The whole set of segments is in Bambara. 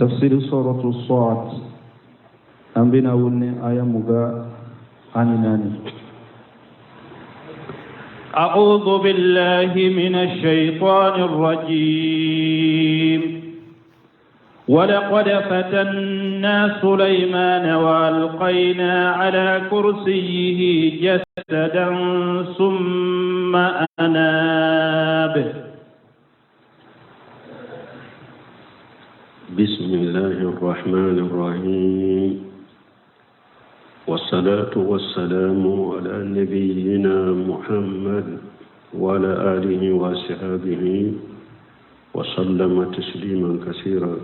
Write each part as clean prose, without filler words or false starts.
Tafsiri suratu Sad, an bɛna wuli ni aya 24. أعوذ بالله من الشيطان الرجيم. ولقد فتنا سليمان وألقينا على كرسيه جسدا ثم أناب. بسم الله الرحمن الرحيم، والصلاة والسلام على نبينا محمد وعلى آله وصحبه وسلم تسليما كثيرا.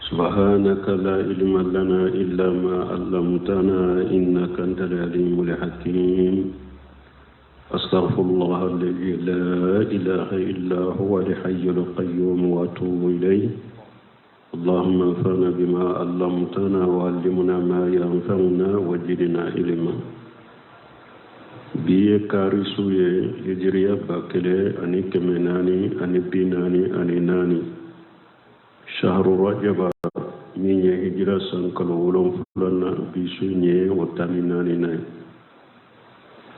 سبحانك لا علم لنا إلا ما علمتنا إنك أنت العليم الحكيم. أستغفر الله الذي لا إله إلا هو الحي القيوم وأتوب إليه. اللهم انفعنا بما علمتنا وعلمنا ما ينفعنا وزدنا علما. Bi ye kari su ye, hijiriya 1444, shahru rajaba min ye hijira san kalo wolonfila, bi su ye o 14nan ye.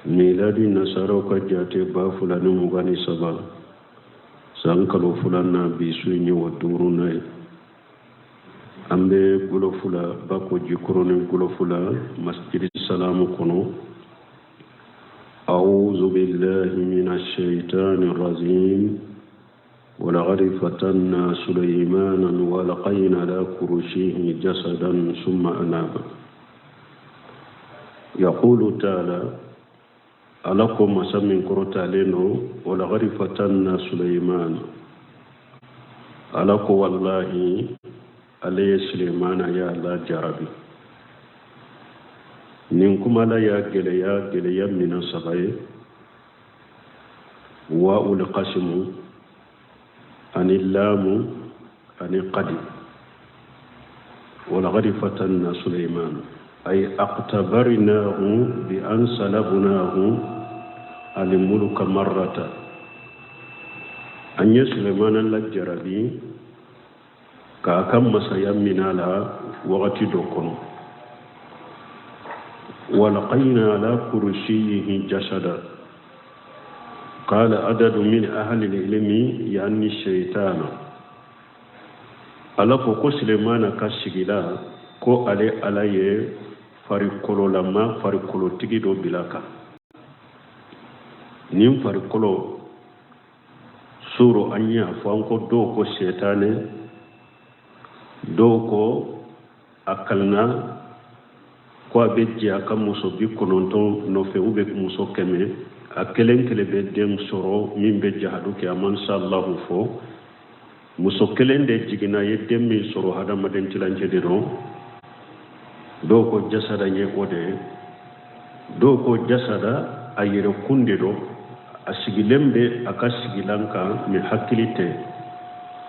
Miladi nasaraw ka jate 2023 san kalo filanan, bi su ye o duurunan ye. An bɛ Golofula, Bako Jikɔrɔni Golofula, Masjidi Salamu kɔnɔ. أعوذ بالله من الشيطان الرجيم. ولقد فتنا سليمان وألقينا على كرسيه جسدا ثم أناب. يقول تعالى، Ala ko masa min kɔrɔtalen don: ولقد فتنا سليمان. Ala ko wallahi ale ye Sulemana y'a lajarabi. Nin kuma la y'a gɛlɛya, gɛlɛya mina saba ye: wa ul qasimu ani laamu ani qadi. ولقد فتنا سليمان أي اختبرناه بأن سلبناه الملك مرة. An ye Sulemana lajarabi k'a ka masaya minɛ a la wagati dɔ kɔnɔ. وألقينا على كرسيه جسدا. قال عدد من أهل العلم يعني الشيطان. Ala ko ko Sulemana ka sigila ko ale Ala ye farikololama, farikolotigi dɔ bila kan. Nin farikolo soro, an y'a fɔ an ko dɔw ko sɛtanɛ, dɔw ko a kalanna ko a bɛ jɛ a ka muso 90 nɔfɛ u bɛ muso 100, a kelen kelen bɛ den sɔrɔ min bɛ jahadu kɛ. A man sa Allahu fɔ muso kelen de jiginna ye den min sɔrɔ, hadamaden tilancɛ de don. Dɔw ko jasada ye o de ye, dɔw ko jasada a yɛrɛkun de don, a sigilen bɛ a ka sigilan kan mɛ hakili tɛ,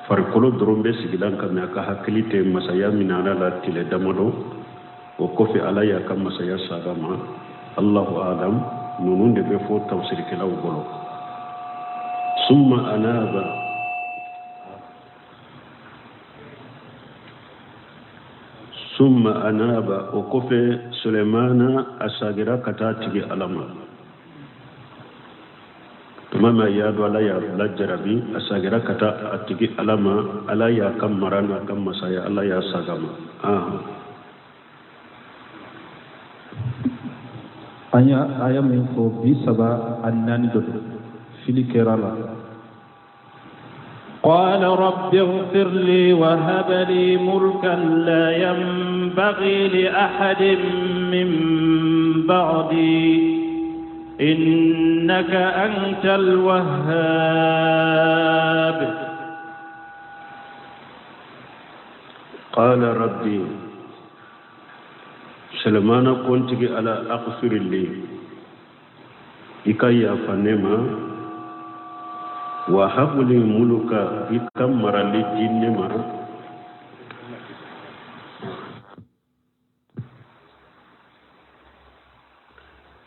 farikolo dɔrɔn bɛ sigilan kan mɛ a ka hakili tɛ. Masaya minɛ la tile damadɔ, o kɔfɛ Ala y'a ka masaya saga ma. Allahu alam, ninnu de bɛ fɔ tafsirikɛlaw bolo. ثم أناب. ثم أناب, o kɔfɛ Sulemana a sagira ka taa tigi Ala ma. Tuma min a y'a dɔn Ala y'a lajarabi, a sagira ka taa a tigi Ala ma. Ala y'a ka mara n'a ka masaya, Ala y'a saga ma. An ye aya min fɔ, 34 dɔ don, fili kɛra la. قال رب اغفر لي وهب لي ملكا لا ينبغي لأحد من بعدي إنك أنت الوهاب. قال ربي، Sulemana ko n tigi Ala, اغفر لي, i ka yafa ne ma, وهب لي ملكا, i ka marali di ne ma.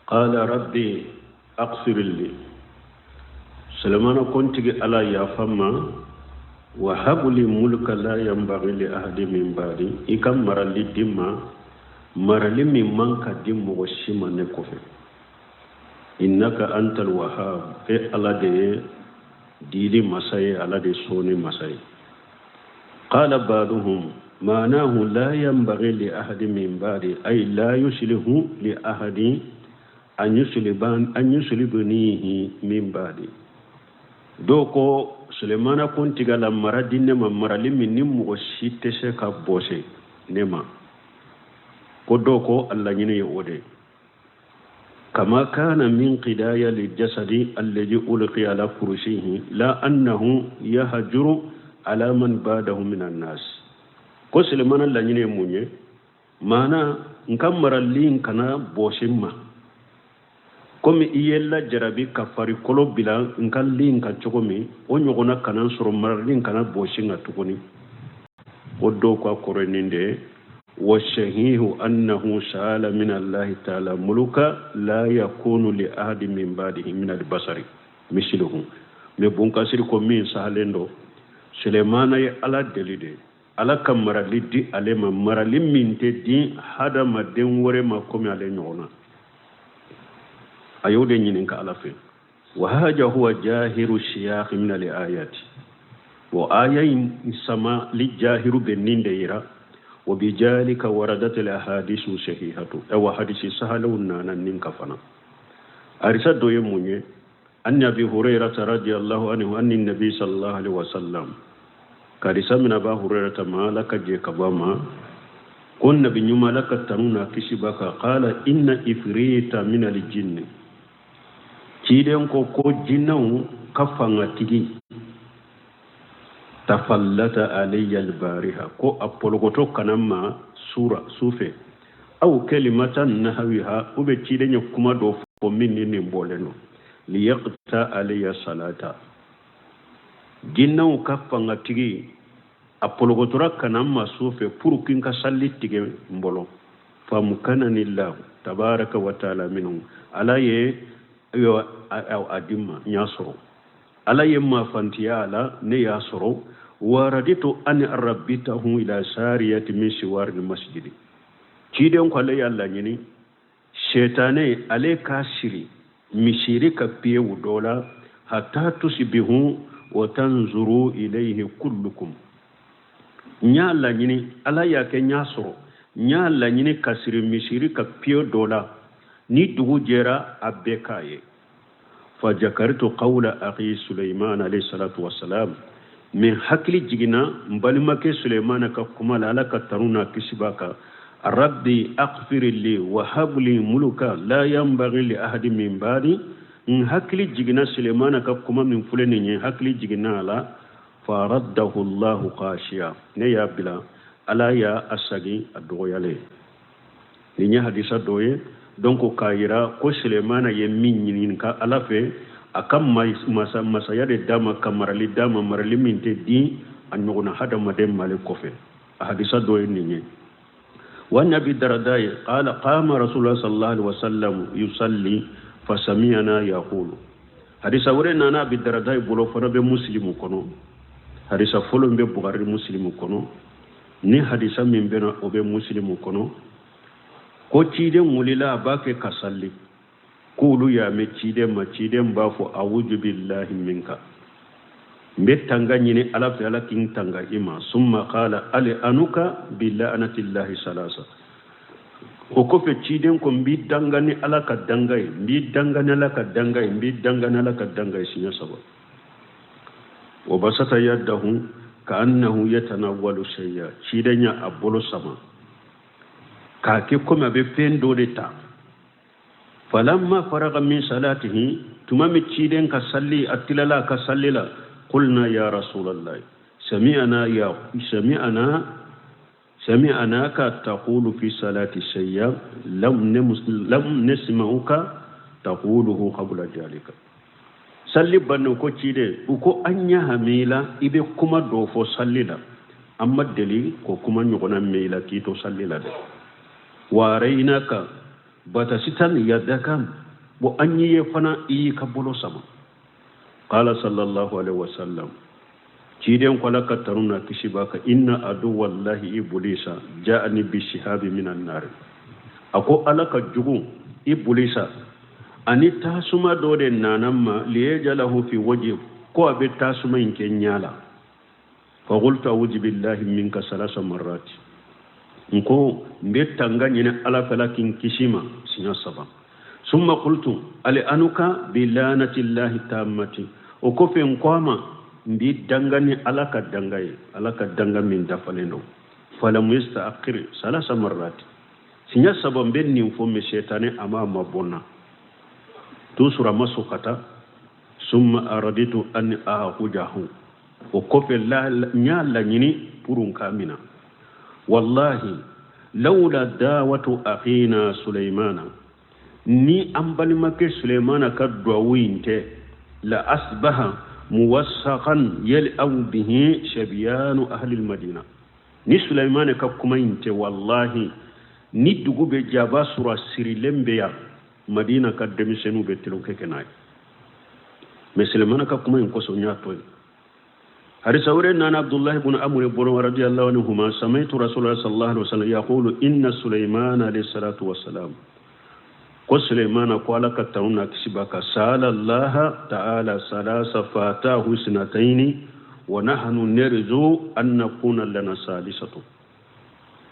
قال ربي اغفر لي, Sulemana ko n tigi Ala, yafa ma. Wa habli mulka la yanbaghi li ahadi min ba'di, i ka marali di n ma, marali min man ka di mɔgɔ si ma ne kɔfɛ. Innaka antal wahhab, e Ala de ye dili masa ye, Ala de sɔnni masa ye. Qala ba'duhum ma'nahu la yanbaghi li ahadi min ba'di, ay la yuslihu li ahadi an yuslibanihi min ba'di. Dɔw ko Sulemana ko n tigi Ala mara di ne ma, marali min ni mɔgɔ si tɛ se ka bɔse ne ma. Ko dɔw ko a laɲini ye o de ye. Kama kana min qidaya lil jasadi alladhi ulqiya ala kursihi la annahu yahjuru ala man ba'dahu min an-nas. Ko Sulemana laɲini ye mun ye? Maana n ka marali in kana bɔsi n ma, komi i ye lajarabi ka farikolo bila n ka lin kan cogo min, o ɲɔgɔnna kana n sɔrɔ, marali in kana bɔsi n kan tuguni. Ko dɔw ka kɔrɔ ye nin de ye. Wa sahihu annahu sa'ala min Allahi ta'ala muluka la yakunu li ahadi min ba'dihi min al-basari misluhu. Mais Bunkasiri ko min sahalen don, Sulemana ye Ala deli de, Ala ka marali di ale ma, marali min tɛ di hadamaden wɛrɛ ma komi ale ɲɔgɔn na. A y'o de ɲininka Ala fɛ. Wa haja huwa jahiru siyaqi min al-ayati. O aya in sama li jahiru bɛ nin de yira. Wa bijalika waradat al-ahadisu sahihatu. Awa hadisi sahalew nana nin ka fana. Arisa dɔ ye mun ye? An Abi Hurairata radiyallahu anhu anni nabi sallallahu alaihi wasallam. Karisa min Aba Hurairata ma Ala ka jɛ ka bɔ a ma, ko nabi ɲuman Ala ka tanu n'a kisi b'a kan, qala inna ifrita min al-jinni. Ciden ko ko jinɛw ka fangatigi tafallata alayya al-bariha, ko a polokoto kana ma sura sufɛ, aw kalimatan nahwiha, u bɛ ciden ye kuma dɔ fɔ min ni nin bɔlen don, liyaqta alayya salata. Jinɛw ka fangatigi a polokotora kana ma sufɛ pour que n ka sali tigɛ n bolo. Famukananillahu tabaraka wa taala minhu, Ala ye a di n ma, n y'a sɔrɔ. Ala ye mafantiya a la, ne y'a sɔrɔ. Waraditu an arabitahu ila sariyati min siwari masjidi. Ciden ko ale y'a laɲini sɛtanɛ ale k'a siri misiri ka piyewu dɔ la, hatta tusibihu wa tanzuru ilayhi kullukum. N y'a laɲini, Ala y'a kɛ n y'a sɔrɔ, n y'a laɲini ka siri misiri ka piye dɔ la, ni dugu jɛra a bɛɛ k'a ye. Fajakaritu qawla akhi Suleyman alayhi salatu wassalam, min hakili jiginna n balimakɛ Suleymana ka kuma la, Ala ka tanu n'a kisi b'a kan. Rabbi aghfir li wa hab li muluka la yanbaghi li ahadin min ba'di. N hakili jiginna Suleymana ka kuma min filɛ nin ye, hakili jiginna a la. Faraddahu Allahu khashiya, ne y'a bila, Ala y'a a sagin a dɔgɔyalen. Nin ye hadisa dɔ ye, donc k'a yira ko Sulemana ye min ɲininka Ala fɛ, a ka masaya de d'a ma, ka marali d'a ma, marali min tɛ di a ɲɔgɔnna hadamaden male kɔfɛ. A hadisa dɔ ye nin ye. Wa Nabi Daradaye qala qama Rasulullah sallallahu alaihi wasallam yusalli fasami'ana yaqulu. Hadisa wɛrɛ nana Abi Daradaye bolo, fana bɛ Muslimu kɔnɔ. Hadisa fɔlɔ bɛ Bukhari Muslimu kɔnɔ. Ni hadisa min bɛ na, o bɛ Muslimu kɔnɔ. Ko ciden wulila a b'a kɛ ka sali, k'olu y'a mɛn ciden ma, ciden b'a fɔ awuju billahi minka, n bɛ tanga ɲini Ala fɛ, Ala k'i tanga i ma. Summa qala ali anuka bi la'natillahi salasa. O kɔfɛ ciden ko n b'i danga ni Ala ka danga ye, n b'i danga ni Ala ka danga ye, n b'i danga ni Ala ka danga ye siɲɛ saba. Wa basata yadahu ka annahu yatanawwalu shay'a, ciden y'a a bolo sama k'a kɛ komi a bɛ fɛn dɔ de ta. Falamma faraga min salatihi, tuma min ciden ka sali a tilala a ka sali la, qulna ya rasulallah sami'ana ya sami'ana sami'anaka taqulu fi salati shay'a lam nasma'uka taquluhu qabla jalika. Sali banni ko ciden u ko an y'a hami la, i bɛ kuma dɔ fɔ sali la, an ma deli k'o kuma ɲɔgɔnna mɛn i la k'i to sali la dɛ. Wa araynaka batasitan yadaka, bo an y'i ye fana i y'i ka bolo sama. Qala sallallahu alaihi wasallam, Ciden ko ala ka tanu n'a kisi b'a kan inna aduwallahi ibulisa ja'ani bishihabi minan nari. A ko ala ka jugu ibulisa ani tasuma dɔ de nana n ma liyajalahu fi waji ko a bɛ tasuma in kɛ ɲɛ la. Fa qultu a'udhu billahi minka salasa marrati. N ko n bɛ tanga ɲini ala fɛ ala k'i kisi ma siɲɛ saba. Summa qultu al'anuka bi lanatillahi tammati. O kɔfɛ n ko a ma n b'i danga ni ala ka danga ye, ala ka danga min dafalen don. Falam yasta'khir salasa marrati. Siɲɛ saba n bɛ nin fɔ mɛ sɛtanɛ a m'a mabɔ n na. Toujours a ma sɔn ka taa. Summa araditu an ahujahu. O kɔfɛ n y'a laɲini pour n k'a minɛ. Wallahi lawla dawatu akhina Suleimana, ni an balimakɛ Suleimana ka duwawu in tɛ, la asbaha muwassaqan yal'abu bihi shabiyanu ahli almadina. Ni Suleimana ka kuma in tɛ, wallahi ni dugu bɛ jɛ a b'a sɔrɔ a sirilen bɛ yan, Madina ka denmisɛnninw bɛ tulonkɛ kɛ n'a ye. Mais Suleimana ka kuma in kosɔn n y'a to yen. Hadisa wɛrɛ nana Abdullahi ibn Amr bolo radiyallahu anhuma, sami'tu Rasulullah sallallahu alaihi wasallam yaqulu inna Sulaimana alayhi salatu wassalam. Ko Sulaimana ko ala ka tanu n'a kisi b'a kan, sala Allah ta'ala salasa fatahu sinataini wa nahnu narju an nakuna lana salisatu.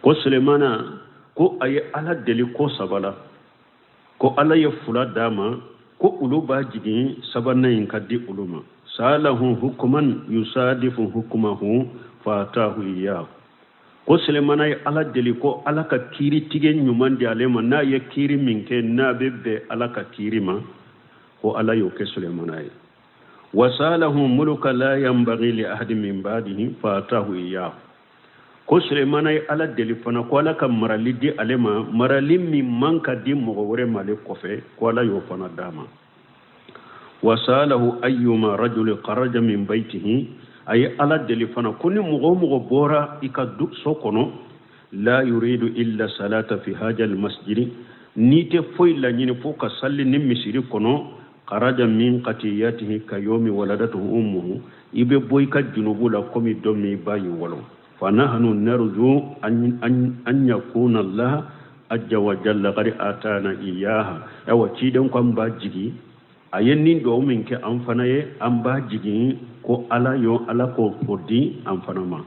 Ko Sulaimana ko a ye ala deli ko saba la, ko ala ye fila d'a ma, ko olu b'a jigin sabanan in ka di olu ma. Salahu hukuman yusadifu hukumahu fatahu iyyahu. Ko Sulemana ye ala deli ko ala ka kiiri tigɛ ɲuman di ale ma, n'a ye kiiri min kɛ n'a bɛ bɛn ala ka kiiri ma, ko ala y'o kɛ Sulemana ye. Wasalahu muluka la yanbaghi li ahadin min ba'dihi fatahu iyyahu. Ko Sulemana ye ala deli fana ko ala ka marali di ale ma, marali min man ka di mɔgɔ wɛrɛ ma ale kɔfɛ, ko ala y'o fana d'a ma. Wasalahu ayyuma rajul kharaja min baytihi, a ye ala deli fana ko ni mɔgɔ o mɔgɔ bɔra i ka so kɔnɔ, la yuridu illa salata fi haja almasjidi, n'i tɛ foyi laɲini fo ka sali ni misiri kɔnɔ, kharaja min qatiyatihi ka yawmi waladatuhu ummuhu, i bɛ bɔ i ka junubu la komi don min i ba y'i wolo. Fa nahnu narju an yakuna Allah azza wa jalla qad atana iyyaha. Awa ciden ko an b'a jigi a ye nin duwawu min kɛ an fana ye, an b'a jigin ko ala yo ala k'o o di an fana ma.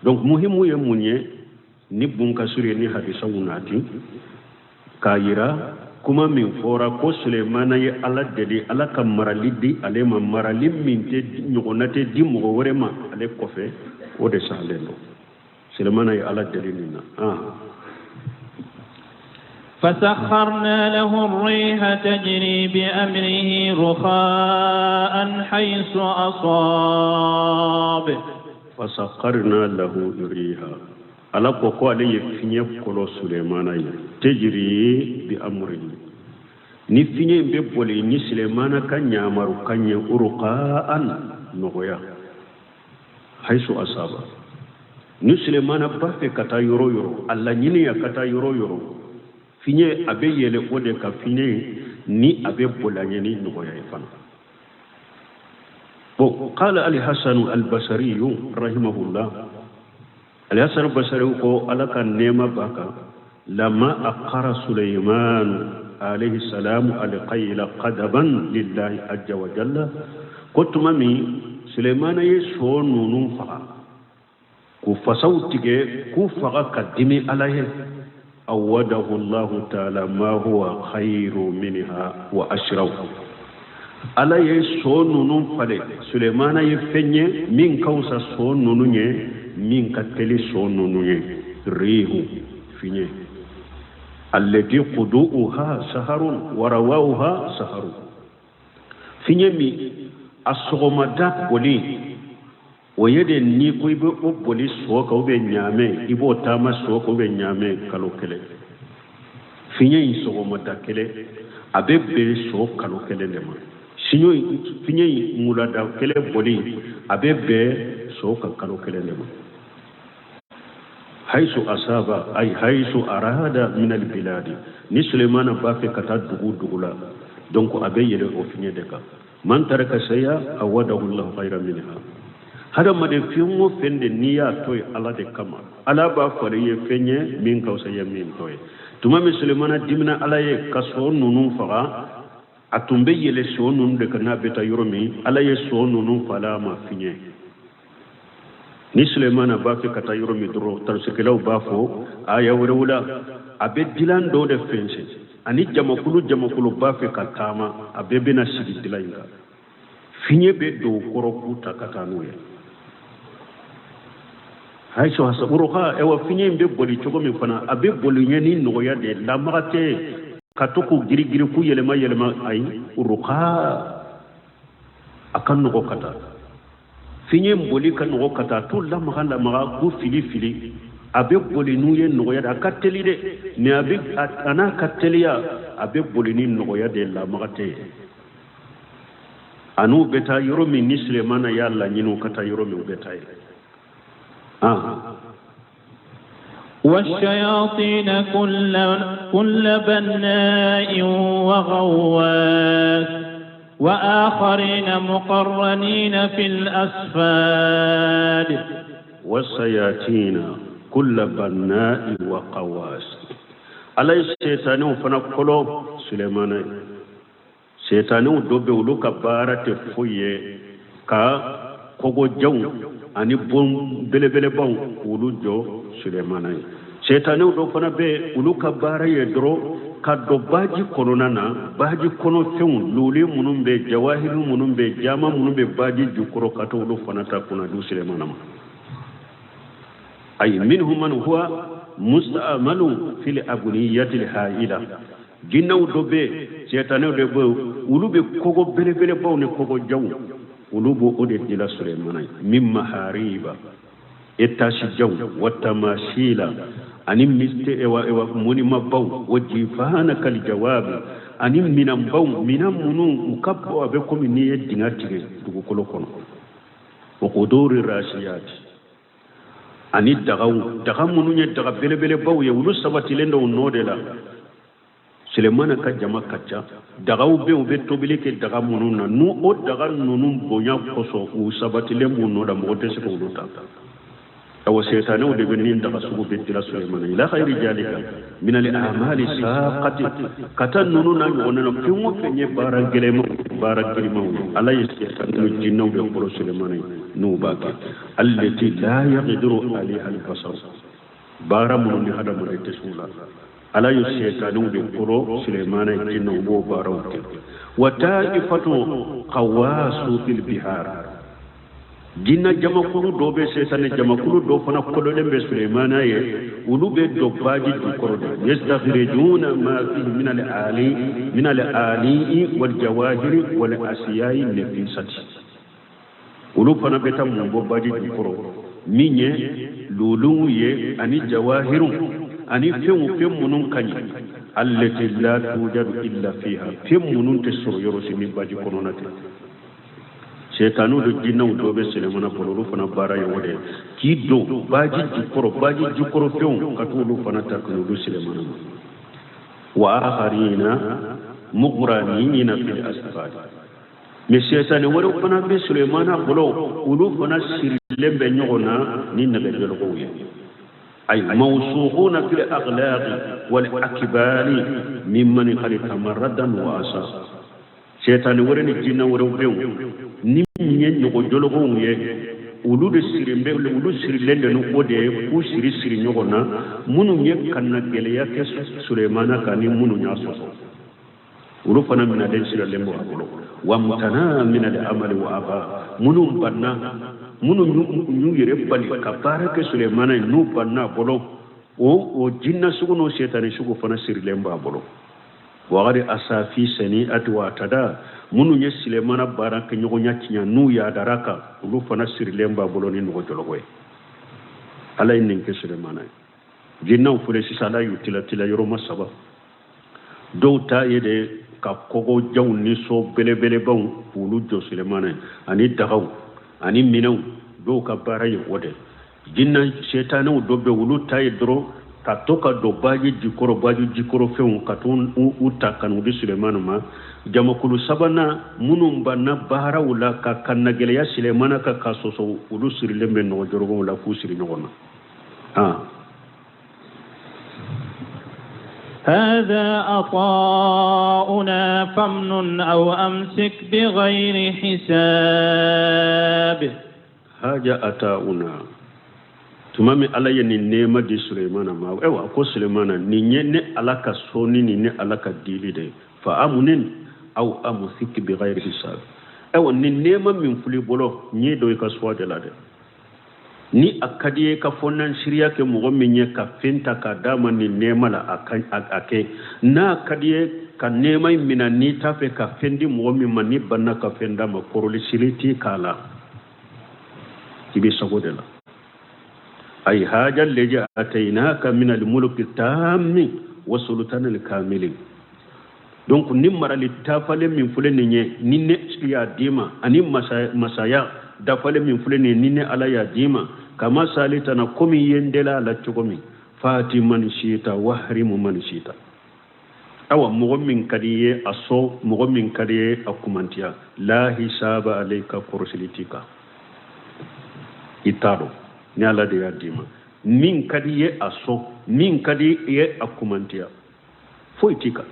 Donc muhimu ye mun ye ni bunkasiri ye ni hadisaw nati k'a yira kuma min fɔra ko Sulemana ye ala deli ala ka marali di ale ma, marali min tɛ ɲɔgɔnna tɛ di mɔgɔ wɛrɛ ma ale kɔfɛ, o de sahalen don. Sulemana ye ala deli nin na. فسخرنا له الريح تجري بأمره رخاء حيث أصاب. فسخرنا له الريح، ala ko ko ale ye fiɲɛ kolo Sulemana ye, tejiri bi amrihi, ni fiɲɛ in bɛ boli ni Sulemana ka ɲamaru kan ye, urqaan nɔgɔya, haisu asaba. Ni Sulemana b'a fɛ ka taa yɔrɔ o yɔrɔ, a laɲini ya ka taa yɔrɔ o yɔrɔ, fiɲɛ a bɛ yɛlɛ o de kan, fiɲɛ ni a bɛ boli a ɲɛ ni nɔgɔya ye fana. Bon, qala al-Hasan al-Basri rahimahullah, al-Hasan al-Basri ko ala ka nɛɛma b'a kan, lama aqara Sulaiman alayhi salam al-qayla qadaban lillahi azza wa jalla, ko tuma min Sulaiman ye so ninnu faga, k'u fasaw tigɛ, k'u faga ka dimi ala ye, awadahu Allahu ta'ala ma huwa khayru minha wa ashraf. Ala ye so ninnu falen, Sulemana ye fɛn ye min ka fisa so ninnu ye, min ka teli so ninnu ye, rihu fiɲɛ, allati qudu'uha saharun wa rawauha saharun, fiɲɛ min a sɔgɔmada boli o ye de n'i ko i bɛ o boli so kan ou bien ɲaamɛ, i b'o taama so kan ou bien ɲaamɛ kalo kelen, fiɲɛ in sɔgɔmada kelen a bɛ bɛn so kalo kelen de ma, fiɲɛ in wulada kelen boli a bɛ bɛn so kan kalo kelen de ma. Haisu asaba ay haisu arada min albiladi, ni Sulemana b'a fɛ ka taa dugu dugu la, donc a bɛ yɛlɛ o fiɲɛ de kan. Man taraka shay'a awadahu Allahu khayran minha. Hadamaden fɛn o fɛn de n'i y'a to yen Ala de kama, Ala b'a falen i ye fɛn ye min ka fisa i ye min to ye. Tuma min Sulemana dimina Ala ye ka so ninnu faga, a tun bɛ yɛlɛ so ninnu de kan n'a bɛ taa yɔrɔ min, Ala ye so ninnu falen a ma fiɲɛ. Ni Sulemana b'a fɛ ka taa yɔrɔ min dɔrɔn, tafsirikɛlaw b'a fɔ aya wɛrɛw la, a bɛ dilan dɔ de fɛnsɛn ani jamakulu jamakulu b'a fɛ ka taama, a bɛɛ bɛna sigi dilan in kan. Fiɲɛ bɛ don u kɔrɔ k'u ta ka taa n'u ye. Hayisu hasaburuka, ewa fiɲɛ in bɛ boli cogo min fana, a bɛ boli ɲɛ ni nɔgɔya de ye, lamaga tɛ ka to k'u girigiri k'u yɛlɛma yɛlɛma, ayi, uruka a ka nɔgɔ ka taa. Fiɲɛ boli ka nɔgɔ ka taa, t'u lamaga lamaga k'u fili fili, a bɛ boli n'u ye nɔgɔya de, a ka teli dɛ, mais a bɛ a n'a ka teliya, a bɛ boli ni nɔgɔya de, lamaga tɛ yen. A n'u bɛ taa yɔrɔ min ni Sulemana y'a laɲini u ka taa yɔrɔ min, u bɛ taa yen. والشياطين كل بناء وغواص وآخرين مقرنين في الأصفاد. والشياطين كل بناء وغواص. Ala ye sɛtanɛw fana kolo Sulemana ye. Sɛtanɛw dɔ bɛ olu ka baara tɛ foyi ye ka kogojanw ani bon belebelebaw k'olu jɔ Sulemana ye. Sɛtanɛw dɔ fana bɛ olu ka baara ye dɔrɔn ka don baji kɔnɔna na, baji kɔnɔfɛnw luli minnu bɛ, jawahiri minnu bɛ, jama minnu bɛ baji jukɔrɔ, ka taa olu fana ta kunna di Sulemana ma. Ayi minhum man huwa musta'malu fil abniyati al-ha'ila. Jinɛw dɔ bɛ yen, sɛtanɛw de bɛ yen, olu bɛ kogo belebelebaw ni kogojanw, olu b'o o de dila Sulemana ye. Min mahariba, etasi janw, wa tamasila, ani miste ewa ewa monimabaw, wa jifana kal jawabi, ani minanbaw, minan minnu u ka bon, a bɛ komi n'i ye dingɛ tigɛ dugukolo kɔnɔ. Wa quduri rasiyati, ani dagaw, daga minnu ye daga belebelebaw ye, olu sabatilen don u nɔ de la. Sulemana ka jama ka ca, dagaw bɛ u bɛ tobili kɛ daga minnu na, n'u o daga ninnu bonya kosɔn u sabatilen b'u nɔ la, mɔgɔ tɛ se k'olu ta. Awa sɛtanɛw de bɛ nin daga sugu bɛɛ dila Sulemana. Ila xayiri jalika min al amali saqati, ka taa ninnu n'a ɲɔgɔnna na, fɛn o fɛn ye baara gɛlɛnmanw, baara girimanw ye, Ala ye sɛtanɛw ni jinɛw de kolo Sulemana ye n'u b'a kɛ. Allati la yaqdiru alayha al-basar, baara minnu ni hadamaden tɛ se u la, Ala ye sɛtanɛw de kolo Sulemana ye, jinɛw b'o baaraw kɛ. Wa ta'ifatu qawasu fil bihar, jinɛ jamakulu dɔ bɛ, sɛtanɛ jamakulu dɔ fana kololen bɛ Sulemana ye, olu bɛ don baji jukɔrɔ de. Yastakhrijuna ma fihi min al-ali min al-ali wal jawahiri wal asiyai nafisati, olu fana bɛ taa mun bɔ baji jukɔrɔ min ye luluw ye ani jawahiru ani fɛnw, fɛn minnu ka ɲi, allati la tujadu illa fiha, fɛn minnu tɛ sɔrɔ yɔrɔ si ni baji kɔnɔna tɛ. Sɛtanɛw de jinɛw dɔ bɛ Sulemana bolo, olu fana baara ye o de ye, k'i don baji jukɔrɔ, baji jukɔrɔ fɛnw ka t'olu fana ta ka n'olu Sulemana ma. Wa akharina muqranina fil asfad, mais sɛtanɛ wɛrɛw fana bɛ Sulemana bolo, olu fana sirilen bɛ ɲɔgɔn na ni nɛgɛjɔlɔkɔw ye. Ay mawsukhuna fil aghlaqi wal akbali mimman qad tamarradan wa asa. Sɛtanɛ wɛrɛ ni jinɛ wɛrɛw bɛ yen ni min ye nɛgɛjɔlɔkɔw ye, olu de sirilen bɛ, olu sirilen de ni o de ye k'u siri siri ɲɔgɔn na, minnu ye kana gɛlɛya kɛ Sulemana kan ni minnu y'a sɔsɔ, olu fana minɛlen sirilen b'o a bolo. Wa mutana min al amali wa aba, minnu banna, minnu y'u yɛrɛ bali ka baara kɛ Sulemana ye, n'u banna a bolo, o jinɛ sugu n'o sɛtanɛ sugu fana sirilen b'a bolo. Wagari asafi saniati wa tada, minnu ye Sulemana baara kɛ ɲɔgɔnya tiɲɛ n'u yadara kan, olu fana sirilen b'a bolo ni nɛgɛjɔlɔkɔ ye. Ala ye nin kɛ Sulemana ye. Jinɛw filɛ sisan, Ala y'u tila tila yɔrɔma saba. Dɔw ta ye de ka kogojanw ni so belebelebaw k'olu jɔ Sulemana ye, ani dagaw ani minɛnw, dɔw ka baara ye o de. Jinɛ sɛtanɛw dɔ bɛ, olu ta ye dɔrɔn Ka to ka don baji jukɔrɔ, baji jukɔrɔ fɛnw ka to u ta ka n'u di Sulemana ma. Jamakulu sabanan minnu banna baaraw la ka kannagɛlɛya Sulemana kan ka sɔsɔ, olu sirilen bɛ nɔgɔ jɔrɔgɔw la k'u siri ɲɔgɔn na. هذا عطاؤنا فامنن أو أمسك بغير حساب. هذا عطاؤنا tuma min Ala ye nin nɛɛma di Sulemana ma, ayiwa ko Sulemana, nin ye ne Ala ka sɔnni ni ne Ala ka dili de ye. Fa amnin aw amsik bi ghayri hisab. Ayiwa, nin nɛɛma min filɛ i bolo, n ye don i ka choix de la dɛ. Ni a ka di ye ka fɔnansiriya kɛ mɔgɔ min ye ka fɛn ta k'a d'a ma nin nɛɛma la, a ka a kɛ. N'a ka di ye ka nɛɛma in minɛ, n'i t'a fɛ ka fɛn di mɔgɔ min ma, ni banna ka fɛn d'a ma, kɔrɔlisili t'i k'a la, i bɛ sago de la. Ay haja allazi atainaka min al-mulki tammi wa sultan al-kamili. Donc ni marali dafalen min filɛ nin ye, ni ne y'a d'i ma, ani masaya dafalen min filɛ nin ye, ni ne Ala y'a d'i ma, kama salitana, komi i ye n deli a la cogo min, fati man shita wahrimu man shita. Awa, mɔgɔ min ka di i ye a sɔn, mɔgɔ min ka di i ye a kumantiya. La hisaba alayka, kɔrɔsili t'i kan, i t'a dɔn ni Ala de y'a d'i ma. Min ka di i ye a sɔn, min ka di i ye a kumantiya, foyi t'i kan.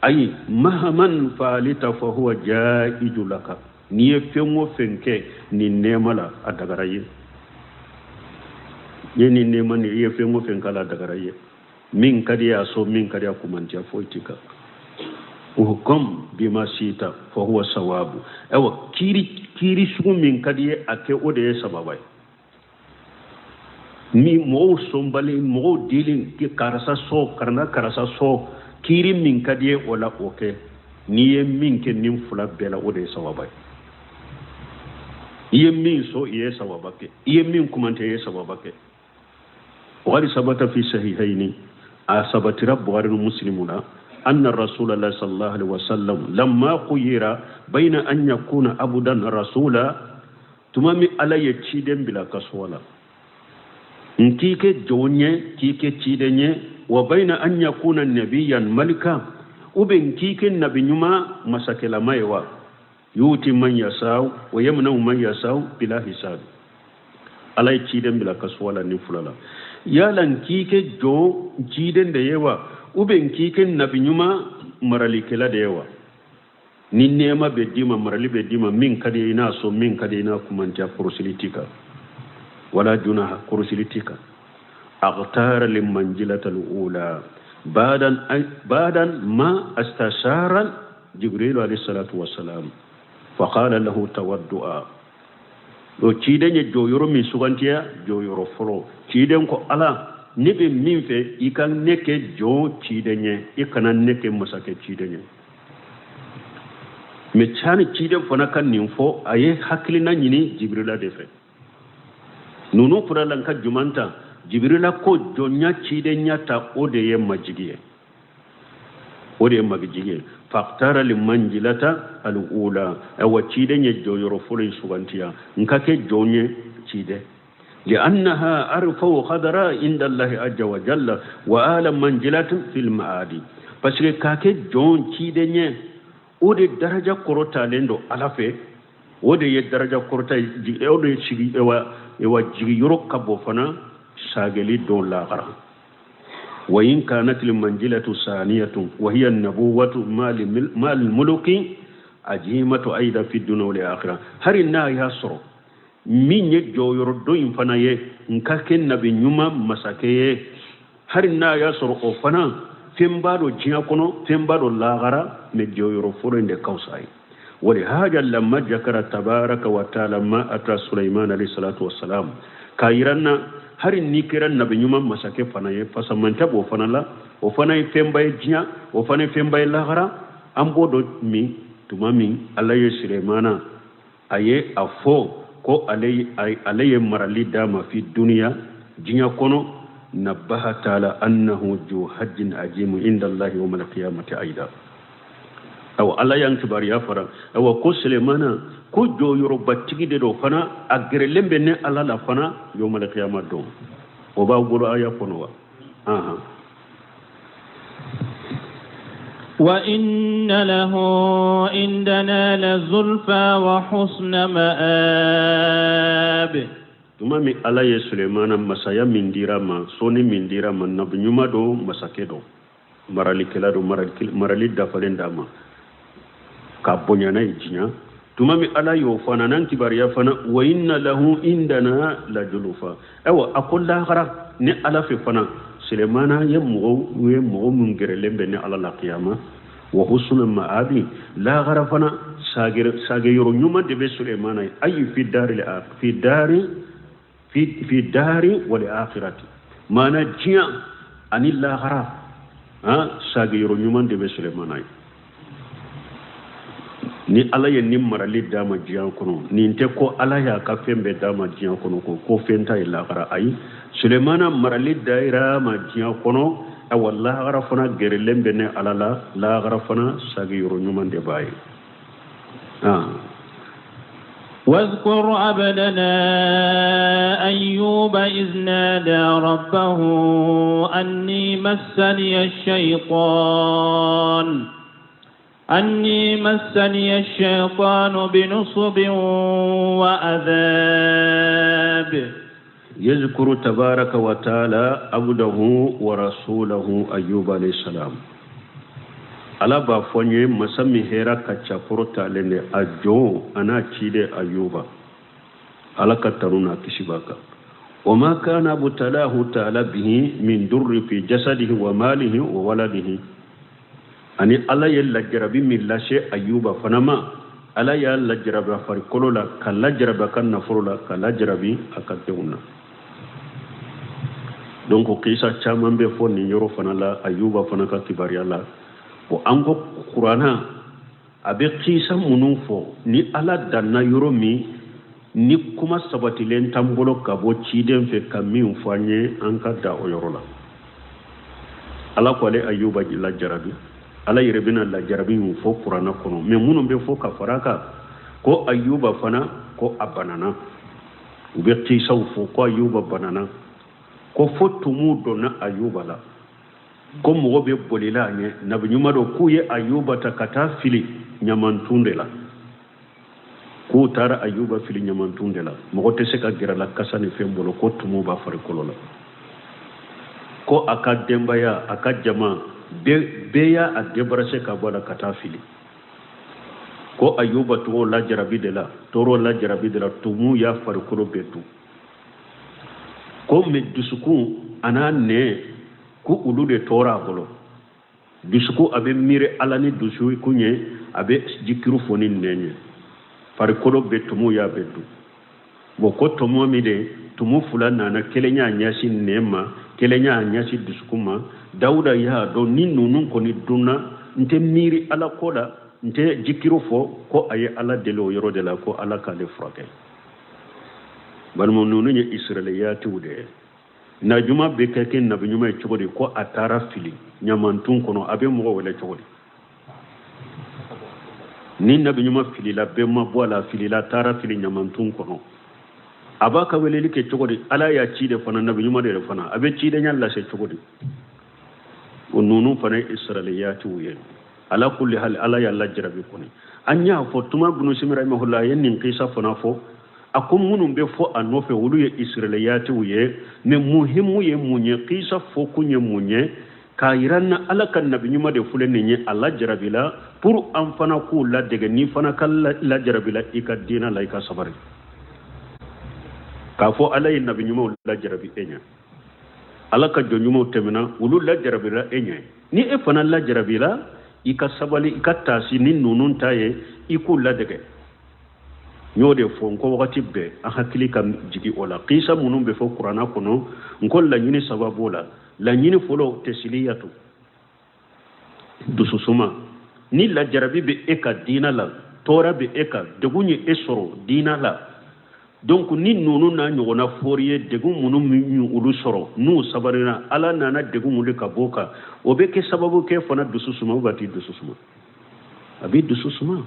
Ayi mahaman faalita fa huwa jaiju laka. N'i ye fɛn o fɛn kɛ nin nɛɛma la, a dagara i ye. Ye nin nɛɛma nin, i ye fɛn o fɛn k'a la, a dagara i ye. Min ka di i ye a sɔn, min ka di a kumantiya, foyi t'i kan. Uhkum bima sita fa huwa sawabu. Ayiwa, kiiri sugu min ka di i ye a kɛ, o de ye sababa ye. Ni mɔgɔw sɔnbali, mɔgɔw dili karisa sɔn, karana karisa sɔn, kiiri min ka di ye o la, o kɛ. N'i ye min kɛ nin fila bɛɛ la, o de ye sawaba ye. I ye min sɔn, i ye sawaba kɛ. I ye min kumante, i ye sawaba kɛ. Waqad sabata fi sahihaini, a sabatira Bukhari ni Muslimu la, anna rasulallah sallallahu alaihi wasallam lamma khuyira bayna an yakuna abudan rasula. Tuma min Ala ye ciden bila kasuwa la, n k'i kɛ jɔn ye, k'i kɛ ciden ye, wa bayna an yakuna nabiyan malika, ou bien k'i kɛ nabi ɲuman masakɛlama ye wa, yuti man yasaw wa yamna'u man yasaw bila hisab. Ala ye ciden bila kasuwa la nin fila la. Yala n k'i kɛ jɔn ciden de ye wa, ou bien k'i kɛ nabi ɲuman maralikɛla de ye wa? Ni nɛɛma bɛ d'i ma, marali bɛ d'i ma, min ka di i n'a sɔn, min ka di i n'a kumantiya, kɔrɔsili t'i kan. Wala junaha, kɔrɔsili t'i kan. Aghtara limanjilata al-ula badan ma astashara Jibril alayhi salatu wassalam faqala lahu tawaddu'a. O ciden ye jɔyɔrɔ min sugantiya, jɔyɔrɔ fɔlɔ, ciden ko Ala, ne bɛ min fɛ, i ka ne kɛ jɔn ciden ye, i kana ne kɛ masakɛ ciden ye. Mais cani ciden fana ka nin fɔ, a ye hakilina ɲini Jibirila de fɛ. Ninnu fana la ka juman ta, Jibirila ko jɔnya cidenya ta, o de ye majigi ye, o de ye majigi ye. Faktara limanjilata al-ula. Awa, ciden ye jɔyɔrɔ fɔlɔ in sugantiya, n ka kɛ jɔn ye ciden, li'annaha arfau qadara inda Allahi azza wa jalla wa ala manjilatin fil ma'adi. Parce que k'a kɛ jɔn ciden ye, o de daraja kɔrɔtalen don Ala fɛ, o de ye daraja kɔrɔta, o de ye sigi wa jigiyɔrɔ ka bɔ fana sageli don lahara. Wa in kanat al manjilatu saniyatu wa hiya an-nubuwatu ma al-muluki ajimatu aida fi dunya wal akhirah. Hari n'a y'a sɔrɔ min ye jɔyɔrɔ dɔ in fana ye, n ka kɛ nabi ɲuman masakɛ ye, hari n'a y'a sɔrɔ o fana fɛnba dɔ diɲɛ kɔnɔ, fɛnba dɔ lahara, mais jɔyɔrɔ fɔlɔ in de ka fisa ye. ولهذا لما ذكر تبارك وتعالى ما أتى سليمان عليه الصلاة والسلام k'a yira n na, hari n'i kɛra nabi ɲuman masakɛ fana ye, fasamantɛ b'o fana la, o fana ye fɛnba ye diɲɛ, o fana ye fɛnba ye lahara. An b'o dɔn min, tuma min Ala ye Sulemana, a ye a fɔ ko ale ye marali d'a ma fi duniya, diɲɛ kɔnɔ, nabaha taala annahu ju hajjin ajimu inda Allahi yawma alqiyamati aida. Awa, Ala y'an kibaruya fara, awa, ko Sulemana ko jɔyɔrɔbatigi de don fana, a gɛrɛlen bɛ ne Ala la fana yawma alqiyama don. O b'aw bolo aya kɔnɔ wa? Ahan. وإن له عندنا لزلفى وحسن مآب. Tuma min Ala ye Sulemana masaya min dira ma, sɔnni min dira ma, nabi ɲuman don, masakɛ don, maralikɛla don, marali dafalen d'a ma ka bonya n'a ye diɲɛ. Tuma min Ala y'o fana n'an kibaruya fana, wa inna lahu indana la julufa. Ayiwa, a ko lahara ni Ala fɛ fana, Sulemana ye mɔgɔ ye, mɔgɔ min gɛrɛlen bɛ ni Ala la kiyama. Wa husna ma'abi, lahara fana sage yɔrɔ ɲuman de bɛ Sulemana ye. Ayi fi dari fi dari fi dari wal akhirati, maana diɲɛ ani lahara, han, sage yɔrɔ ɲuman de bɛ Sulemana ye. Ni Ala ye nin marali d'a ma diɲɛ kɔnɔ, nin tɛ ko Ala y'a ka fɛn bɛɛ d'a ma diɲɛ kɔnɔ ko fɛn t'a ye lahara. Ayi, Sulemana marali dayira ma diɲɛ kɔnɔ. Awa, lahara fana gɛrɛlen bɛ ne Ala la, lahara fana sagi yɔrɔ ɲuman de b'a ye. واذكر عبدنا أيوب إذ نادى ربه أني مسني الشيطان بنصب وعذاب. يذكر تبارك وتعالى عبده ورسوله أيوب عليه السلام. Ala b'a fɔ n ye, masa min hɛrɛ ka ca kɔrɔtalen de, a jɔn a n'a ciden Ayuba, Ala ka tanu n'a kisi b'a kan. Wa ma kana butalahu taala bihi min durri fi jasadihi wa malihi wa waladihi. Ani Ala ye lajarabi min lase Ayuba fana ma, Ala y'a lajarabi a farikolo la, ka lajarabi a ka nafolo la, ka lajarabi a ka denw na. Donc kisa caman bɛ fɔ nin yɔrɔ fana la, Ayuba fana ka kibaruya la. Bon, an ko Kuranna a bɛ kisa minnu fɔ, ni Ala danna yɔrɔ min, ni kuma sabatilen t'an bolo ka bɔ ciden fɛ ka min fɔ an ye, an ka da o yɔrɔ la. Ala ko ale Ayuba lajarabi, Ala yɛrɛ bɛna lajarabi min fɔ Kuranna kɔnɔ, mais minnu bɛ fɔ ka fara a kan, ko Ayuba fana ko a banana, u bɛ kisaw fɔ ko Ayuba banana, ko fo tumu donna Ayuba la, ko mɔgɔ bɛ bolila a ɲɛ. Nabi ɲuman don k'u ye Ayuba ta ka taa fili ɲamantun de la, k'u taara Ayuba fili ɲamantun de la, mɔgɔ tɛ se ka gɛrɛ la kasa ni fɛn bolo, ko tumu b'a farikolo la, ko a ka denbaya, a ka jama bɛɛ y'a a débarrasser ka bɔ a la ka taa fili, ko Ayuba tɔgɔ lajarabi de la, tɔɔrɔ lajarabi de la, tumu y'a farikolo bɛɛ dun, ko mɛ dusukun a n'a nɛn ko olu de tɔɔrɔ a bolo. Dusukun a bɛ miiri Ala ni dusukun ye, a bɛ jikiru fɔ ni nɛn ye, farikolo bɛ tumu y'a bɛɛ dun. Bon, ko tumu min de, tumu fila nana, kelen y'a ɲɛsin nɛn ma, kelen y'a ɲɛsin dusukun ma. Dawuda y'a dɔn ni ninnu kɔni dunna, n tɛ miiri Ala ko la, n tɛ jikiru fɔ, ko a ye Ala deli o yɔrɔ de la ko Ala k'ale furakɛ. Balima, ninnu ye israiliyatiw de ye. Najuma bɛ kɛ kɛ nabi ɲuman ye cogo di ko a taara fili ɲamantun kɔnɔ, a bɛ mɔgɔ wele cogo di? Ni nabi ɲuman filila, bɛɛ ma bɔ a la, filila, taara fili ɲamantun kɔnɔ, a b'a ka weleli kɛ cogo di? Ala y'a ci de fana, nabi ɲuman de fana, a bɛ cidenya lase cogo di? O ninnu fana ye israiliyatiw ye. Ala kulli hal, Ala y'a lajarabi kɔni. An y'a fɔ tuma bunu simi rahimahullah a ye nin kisa fana fɔ, a ko minnu bɛ fɔ a nɔfɛ olu ye israiliyatiw ye, mais muhimu ye mun ye, kisa fɔkun ye mun ye, k'a yira na Ala ka nabi ɲuman de filɛ nin ye, a lajarabila pour an fana k'u ladege. N'i fana ka lajarabila i ka diinɛ la, i ka sabari k'a fɔ Ala ye nabi ɲumanw lajarabi e ɲɛ, Ala ka jɔn ɲumanw tɛmɛna, olu lajarabila e ɲɛ, ni e fana lajarabila, i ka sabali, i ka taasi ni ninnu ta ye, i k'u ladege. N y'o de fɔ n ko wagati bɛɛ an hakili ka jigin o la. Kisa minnu bɛ fɔ Kuranna kɔnɔ, n ko laɲini saba b'o la. Laɲini fɔlɔ, tesiliyatu, dususuma. Ni lajarabi bɛ e ka diina la, tɔɔrɔ bɛ e kan, degun ye e sɔrɔ diina la, donc ni ninnu n'a ɲɔgɔnna fɔri ye, degun minnu min olu sɔrɔ, n'u sabarina, Ala nana degun wuli ka bɔ o kan, o bɛ kɛ sababu kɛ fana dusu suma, ou t'i dusu suma, a b'i dusu suma.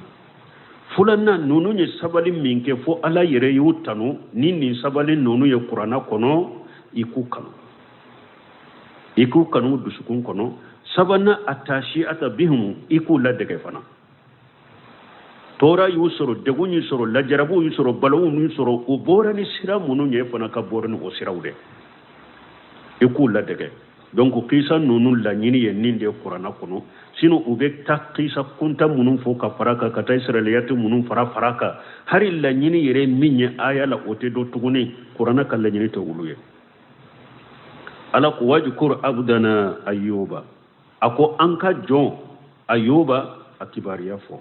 Filanan, ninnu ye sabali min kɛ fo Ala yɛrɛ y'u tanu ni nin sabali ninnu ye Kuranna kɔnɔ, i k'u kanu. I k'u kanu dusukun kɔnɔ. Sabanan, atashi'ata bihim, i k'u ladege fana. Tɔɔrɔ y'u sɔrɔ, degun y'u sɔrɔ, lajarabiw y'u sɔrɔ, balawu y'u sɔrɔ, u bɔra ni sira minnu ye fana, ka bɔra ni o siraw de, i k'u ladege. Donc kisa ninnu laɲini ye nin de kuranna kɔnɔ. Sinon u bɛ taa kisa kunta minnu fɔ ka fara kan, ka taa israiliyati minnu fara fara kan, hari laɲini yɛrɛ min ye aya la, o tɛ dɔn tuguni. Kuranna ka laɲini tɛ olu ye. Ala ko wajkur abdana ayuba, a ko an ka jɔn Ayuba a kibaruya fɔ.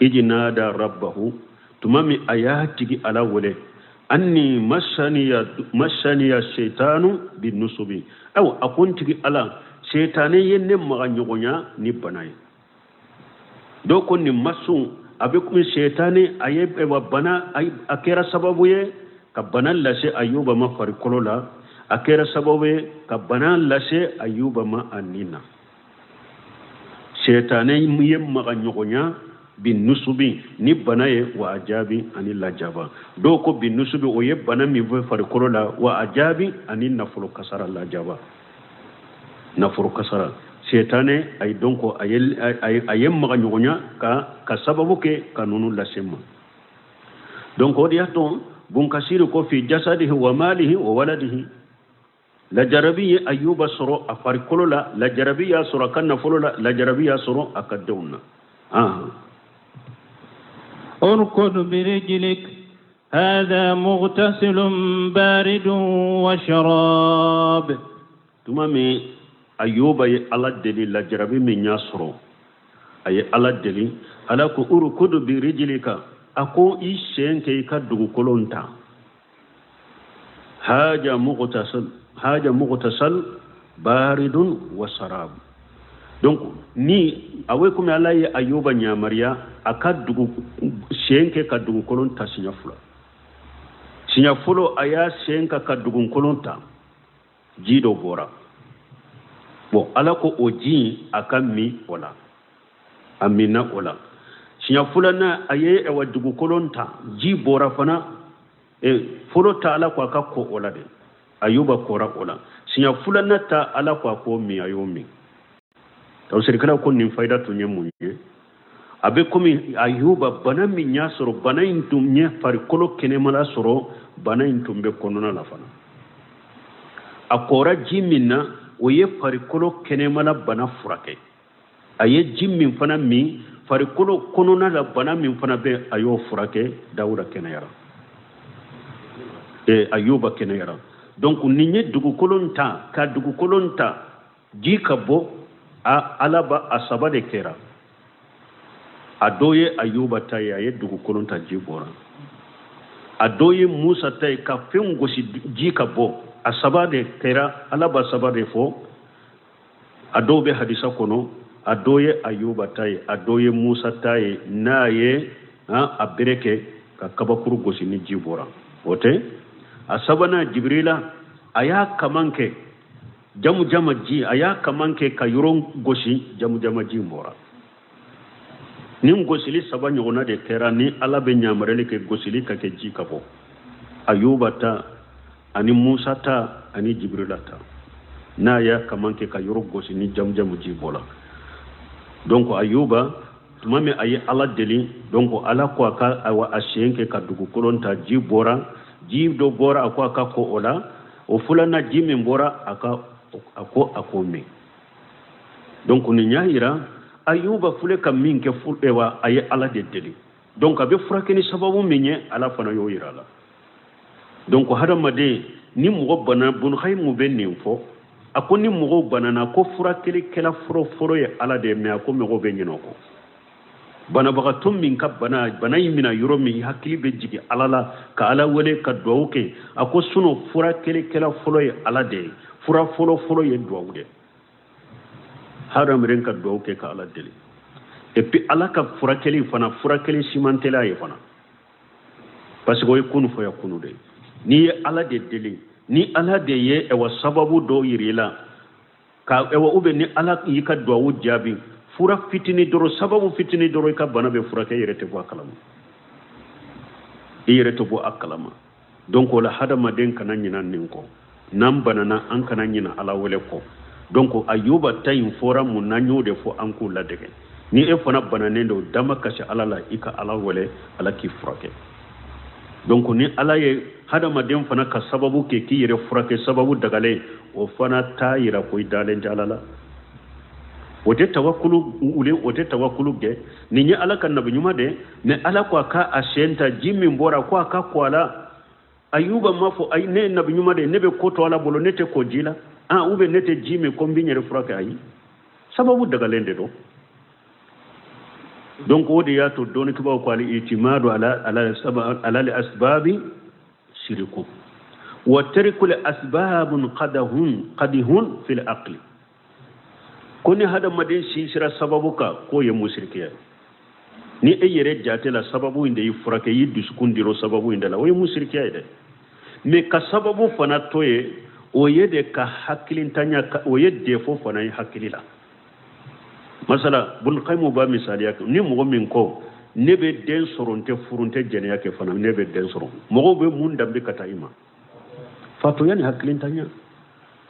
Iji nada rabbahu, tuma min a y'a tigi Ala wele, anni massaniya seitanu bi nusubi, ayiwa, a ko n tigi Ala, seitane ye ne maga ɲɔgɔnya ni bana ye. Dɔw ko nin masun a bɛ komi seitane a ye, ayiwa, bana a kɛra sababu ye ka bana lase Ayuba ma farikolo la, a kɛra sababu ye ka bana lase Ayuba ma a nin na. Seitane ye maga ɲɔgɔnya bi nusubi, ni bana ye, wa ajabi, ani lajaba. Dɔw ko bi nusubi, o ye bana min bɛ farikolo la, wa ajabi, ani nafolo kasara, lajaba, nafolo kasara. Seitane a ye dɔn ko a ye maga ɲɔgɔnya ka sababu kɛ ka ninnu lase ma. Donc o de y'a to Bunkasiri ko fi jasadihi wa malihi wa waladihi. Lajarabi ye Ayuba sɔrɔ a farikolo la, lajarabi y'a sɔrɔ a ka nafolo la, lajarabi y'a sɔrɔ a ka denw na. اركض برجلك هذا مغتسل بارد وشراب. Tuma min Ayuba ye Ala deli, lajarabi min y'a sɔrɔ, a ye Ala deli. Ala ko urkudu bi rijlika, a ko i sen kɛ i ka dugukolo ta. Haja mughtasal, haja mughtasal baridun wa sarab. Donc ni a we komi Ala ye Ayuba ɲamariya a ka dugu sen kɛ ka dugukolo ta siɲɛ fila. Siɲɛ fɔlɔ, a y'a sen ka dugukolo ta, ji dɔ bɔra. Bon, Ala ko o ji a ka min o la, a minna o la. Siɲɛ filanan, a ye ɛwà dugukolo ta, ji bɔra fana. Fɔlɔ ta, Ala ko a ka ko o la de, Ayuba kɔra o la. Siɲɛ filanan ta, Ala ko a k'o min, a y'o min. Tafsirikɛlaw ko nin fayida tun ye mun ye? A bɛ komi Ayuba bana min y'a sɔrɔ, bana in tun ye farikolo kɛnɛmala sɔrɔ, bana in tun bɛ kɔnɔna la fana. A kɔra ji min na, o ye farikolo kɛnɛmala bana furakɛ. A ye ji min fana min, farikolo kɔnɔna la bana min fana bɛ, a y'o furakɛ. Dawuda kɛnɛyara, Ayuba kɛnɛyara. Donc nin ye dugukolo ta ka dugukolo ta, ji ka bɔ, a Ala ba a saba de kɛra. A dɔ ye Ayuba ta ye, a ye dugukolo ta, ji bɔra. A dɔ ye Musa ta ye, ka fɛn gosi, ji ka bɔ. A saba de kɛra, Ala ba saba de fɔ. A dɔw bɛ hadisa kɔnɔ. A dɔ ye Ayuba ta ye, a dɔ ye Musa ta ye, n'a ye a bere kɛ ka kabakuru gosi ni ji bɔra, o tɛ. A sabanan, Jibirila a y'a kaman kɛ jamu jama ji, a y'a kaman kɛ ka yɔrɔ gosi, jamu jama ji bɔra. Ni gosili saba ɲɔgɔnna de kɛra ni Ala bɛ ɲamarali kɛ gosili ka kɛ, ji ka bɔ. Ayuba ta ani Musa ta ani Jibirila ta, n'a y'a kaman kɛ ka yɔrɔ gosi ni jamu jamu ji bɔra. Donc Ayuba, tuma min a ye Ala deli, donc Ala ko a ka awa a sen kɛ ka dugukolo ta, ji bɔra, ji dɔ bɔra, a ko a ka ko o la. O filanan, ji min bɔra, a ka a ko a k'o min. Donc nin y'a yira Ayuba filɛ ka min kɛ, wa a ye Ala de deli. Donc a bɛ furakɛ ni sababu min ye, Ala fana y'o yira a la. Donc hadamaden, ni mɔgɔ bana, Bunukayimu bɛ nin fɔ, a ko ni mɔgɔw banana, ko furakɛlikɛla fɔlɔ fɔlɔ ye Ala de ye. Mais a ko mɔgɔw bɛ ɲinɛ o kɔ. Banabagatɔ min ka bana, bana in mina yɔrɔ min, hakili bɛ jigin Ala la ka Ala wele ka duwawu kɛ. A ko sinon furakɛlikɛla fɔlɔ ye Ala de ye, fura fɔlɔ fɔlɔ ye duwawu de. Hadamaden ka duwawu kɛ ka Ala deli. Et puis Ala ka furakɛli fana, furakɛli simantɛla ye fana, parce que o ye kunu fɔ ya kunu de. N'i ye Ala de deli, ni Ala de ye ɛwà sababu dɔw yir'i la ka ɛwà, ou bien ni Ala y'i ka duwawu jaabi, fura fitini dɔrɔn, sababu fitini dɔrɔn, i ka bana bɛ furakɛ, i yɛrɛ tɛ bɔ a kalama, i yɛrɛ tɛ bɔ a kalama. Donc o la hadamaden kana ɲina nin kɔ. N'an banana, an kana ɲina Ala wele kɔ. Donc Ayuba ta in fɔra mun na, n y'o de fɔ an k'o ladege. Ni e fana bananen don, damakasi Ala la, i ka Ala wele, Ala k'i furakɛ. Donc ni Ala ye hadamaden fana ka sababu kɛ k'i yɛrɛ furakɛ, sababu dagalen, o fana t'a yira ko i dalen tɛ Ala la. O tɛ tawakulu wuli, o tɛ tawakulu kɛ. Nin ye Ala ka nabi ɲuman de, mais Ala ko a ka a sen ta, ji min bɔra ko a ka ko a la. Ayuba m'a fɔ ayi, ne ye nabi ɲuman de ye, ne bɛ ko to Ala bolo, ne tɛ ko ji la, ah, ou bien ne tɛ ji min ko n bɛ n yɛrɛ furakɛ. Ayi, sababu dagalen de don. Donc o de y'a to dɔnnikɛbaaw ko al itimadu ala ala ala al asbabi shiriku wa tarikul asbabun qadahun qadihun fil aqli. Ko ni hadamaden sinsira sababu kan, k'o ye musirikiya ye. Ni e yɛrɛ jate la sababu in de y'i furakɛ, y'i dusukun dir'o sababu in de la, o ye musirikiya ye dɛ. Mais ka sababu fana to ye, o ye de ka hakilintanya, o ye défaut fana ye hakili la. Masala Bun Qayimu b'a misaliya kɛ, ni mɔgɔ min ko ne bɛ den sɔrɔ, n tɛ furu, n tɛ jɛnɛya kɛ fana, ne bɛ den sɔrɔ, mɔgɔw bɛ mun danbe ka taa i ma? Fatoya ni hakilintanya.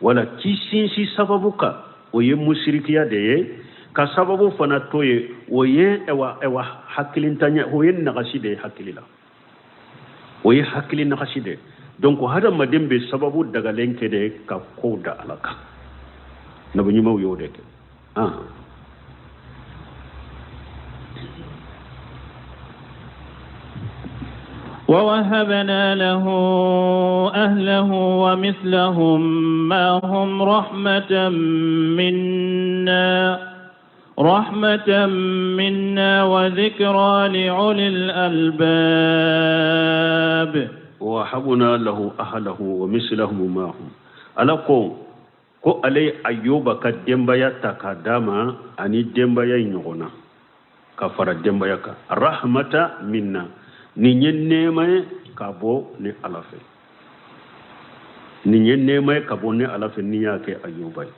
Wala k'i sinsin sababu kan, o ye musirikiya de ye. Ka sababu fana to ye, o ye ɛwa ɛwa hakilintanya, o ye nagasi de ye hakili la, o ye hakili nagasi de ye. Donc hadamaden bɛ sababu dagalen kɛ de ka kow da Ala kan. Nabi ɲumanw y'o de kɛ. ووهبنا له أهله ومثلهم معهم رحمة منا وذكرى لأولي الألباب. ووهبنا له أهله ومثلهم معهم. Ala ko ko ale Ayuba ka denbaya ta k'a d'a ma ani denbaya in ɲɔgɔn na ka fara denbaya kan, rahmata minna, nin ye nɛɛma ye ka bɔ ne Ala fɛ, nin ye nɛɛma ye ka bɔ ne Ala fɛ, n'i y'a kɛ Ayuba ye.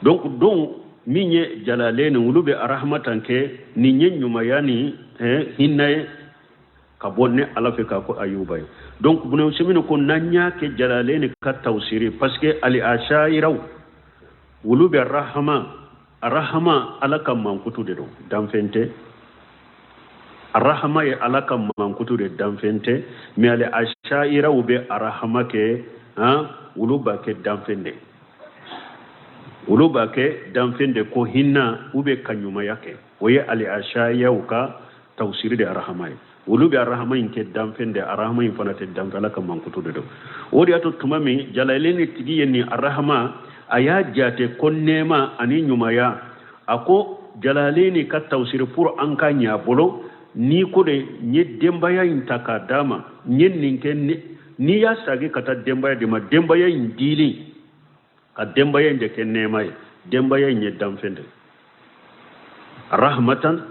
Donc don min ye Jalalen ni olu bɛ arahmatan kɛ, nin ye ɲumanya ni hinɛ ye ka bɔ ne Ala fɛ k'a ko Ayuba ye. Donc Ibn Usaymin ko n'an y'a kɛ Jalalen ka tawsiri, parce que ali ashayiraw olu bɛ rahama, rahama Ala ka mankutu de don, danfɛn tɛ. Arahama ye Ala ka mankutu de, danfɛn tɛ. Mais ale ashayiraw bɛ arahama kɛ, han, olu b'a kɛ danfɛn de, olu b'a kɛ danfɛn de, ko hinɛ u bɛ ka ɲumanya kɛ. O ye ale ashayaw ka tawsiri de arahama ye. Olu bɛ arahama in kɛ danfɛn de, arahama in fana tɛ danfɛn, Ala ka mankutu de don. O de y'a to tuma min Jalalen tigi ye nin arahama, a y'a jate ko nɛɛma ani ɲumanya. A ko Jalalen ka tawsiri pour an ka ɲɛ a bolo, n'i ko de n ye denbaya in ta k'a d'a ma, n ye nin kɛ, n'i y'a sagi ka taa denbaya de ma, denbaya in dili ka denbaya in de kɛ nɛɛma ye, denbaya in ye danfɛn de. Rahmatan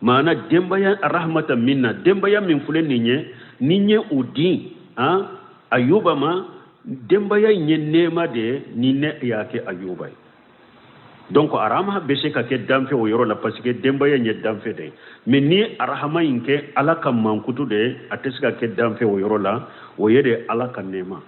maana denbaya, rahmatan minna, denbaya min filɛ nin ye, ni n ye o di han Ayuba ma, denbaya in ye nɛɛma de ye ni ne y'a kɛ Ayuba ye. Donc arahama bɛ se ka kɛ danfɛn o yɔrɔ la, parce que denbaya in ye danfɛn de ye. Mais ni arahama in kɛ Ala ka mankutu de ye, a tɛ se ka kɛ danfɛn o yɔrɔ la. O ye de Ala ka nɛɛma,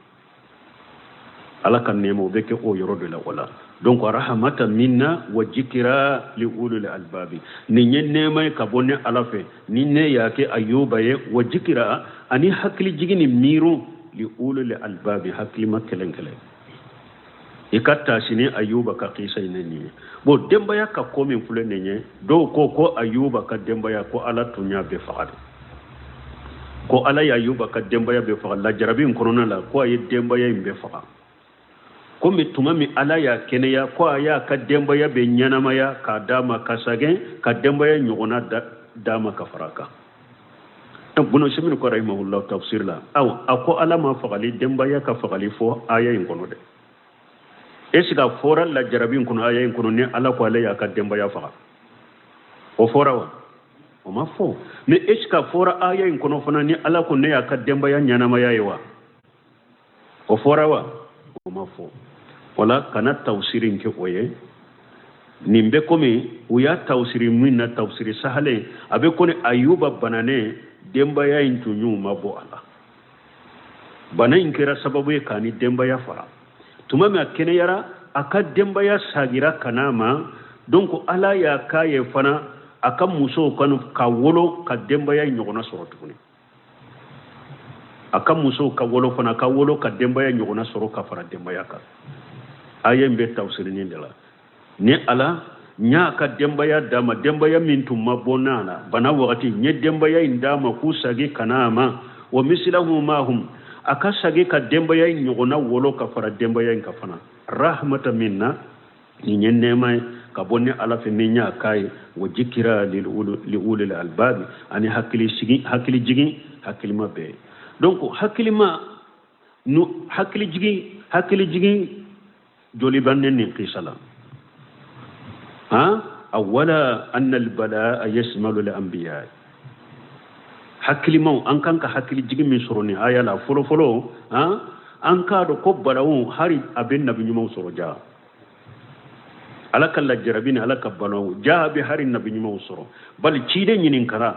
Ala ka nɛɛma o bɛ kɛ o yɔrɔ de la o la. Donc rahamata minna wa jikira li ulul albabi, nin ye nɛɛma ye ka bɔ ne Ala fɛ ni ne y'a kɛ Ayuba ye, wa jikira ani hakili jigin ni miiru li ulul albabi, hakilima kelen kelen. I ka taasi ni Ayuba ka kisa in nin ye. Bon, denbaya ka ko min filɛ nin ye, dɔw ko ko Ayuba ka denbaya ko Ala tun y'a bɛɛ faga de, ko Ala ye Ayuba ka denbaya bɛɛ faga lajarabi in kɔnɔna la, ko a ye denbaya in bɛɛ faga. Komi tuma min Ala y'a kɛnɛya, ko a y'a ka denbaya bɛ ɲɛnamaya k'a d'a ma ka sagɛn ka denbaya ɲɔgɔnna d'a ma ka fara a kan. Ibn Usaymin ko rahimahullah tafsir la, aw a ko Ala ma fagali denbaya ka fagali fɔ aya in kɔnɔ dɛ. Est ce que a fɔra lajarabi in kɔnɔ aya in kɔnɔ ni Ala ko ale y'a ka denbaya faga? O fɔra wa? O ma fɔ. Mais est ce que a fɔra aya in kɔnɔ fana ni Ala ko ne y'a ka denbaya ɲɛnamaya ye wa? O fɔra wa? O ma fɔ. Wala kana tawsiri in kɛ o ye. Nin bɛ komi u y'a tawsiri min na, tawsiri sahalen, a bɛ komi Ayuba bananen denbaya in tun y'u ma bɔ a la. Bana in kɛra sababu ye k'a ni denbaya fara. Tuma min a kɛnɛyara, a ka denbaya sagira ka n'a ma. Donc ala y'a k'a ye fana a ka musow ka wolo ka denbaya ɲɔgɔnna sɔrɔ tuguni. A ka musow ka wolo fana, ka wolo ka denbaya ɲɔgɔnna sɔrɔ ka fara denbaya kan. Aya in bɛ tafsirinin de la. Ni ala n y'a ka denbaya d'a ma, denbaya min tun ma bɔ n'a la bana wagati, n ye denbaya in d'a ma k'u sagi ka n'a ma. Wa misilahum mahum, a ka sagi ka denbaya in ɲɔgɔnna wolo ka fara denbaya in kan fana. Rahmata minna, nin ye nɛɛma ye ka bɔ ni ala fɛ min y'a k'a ye. Wa jikira liulil albabi, ani hakili sigi, hakili jigin, hakilima bɛɛ. Donc hakilima nu hakili jigin, hakili jigin joli bɛ ne nin kisa la. Ha awala anna albalaa yasmalu al-anbiya. Hakilimaw, an kan ka hakili jigin min sɔrɔ nin aya la fɔlɔ fɔlɔ, han, an k'a dɔn ko balawu hari a bɛ nabi ɲumanw sɔrɔ. Ja ala ka lajarabi ni ala ka balawu ja a bɛ hari nabi ɲumanw sɔrɔ. Bali ciden ɲininkara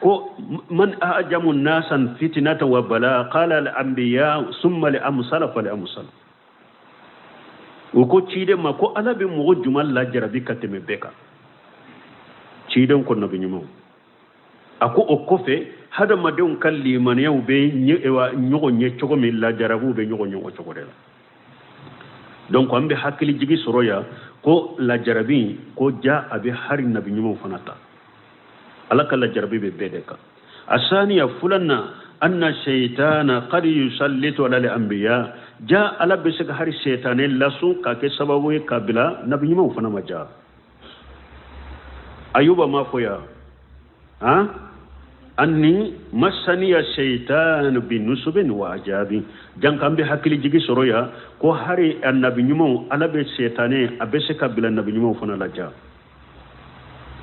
ko man ajamu nasan fitnatan wa bala, qala al anbiya summa al amsal fal amsal. O ko ciden ma ko ala bɛ mɔgɔ jumɛn lajarabi ka tɛmɛ bɛɛ kan? Ciden ko nabi ɲumanw. A ko o kɔfɛ hadamadenw ka limaniyaw bɛ ɲɔgɔn ɲɛ cogo min, lajarabiw bɛ ɲɔgɔn ɲɛ o cogo de la. Donc an bɛ hakili jigi sɔrɔ yan ko lajarabi ko ja a bɛ hari nabi ɲumanw fana ta. Ala ka lajarabi bɛ bɛɛ de kan. Asaniya fulanna anna shaytana qad yusallitu ala al-anbiya. Ja ala bɛ se ka hari shetane lasun ka kɛ sababu ye ka bila nabi ɲumanw fana ma. Ja Ayuba ma fɔ yan, han, anni masaniya shaytanu bi nusubin wa ajabi. Janka an bɛ hakili jigi sɔrɔ yan ko hari nabi ɲumanw, ala bɛ shetane a bɛ se ka bila nabi ɲumanw fana la. Ja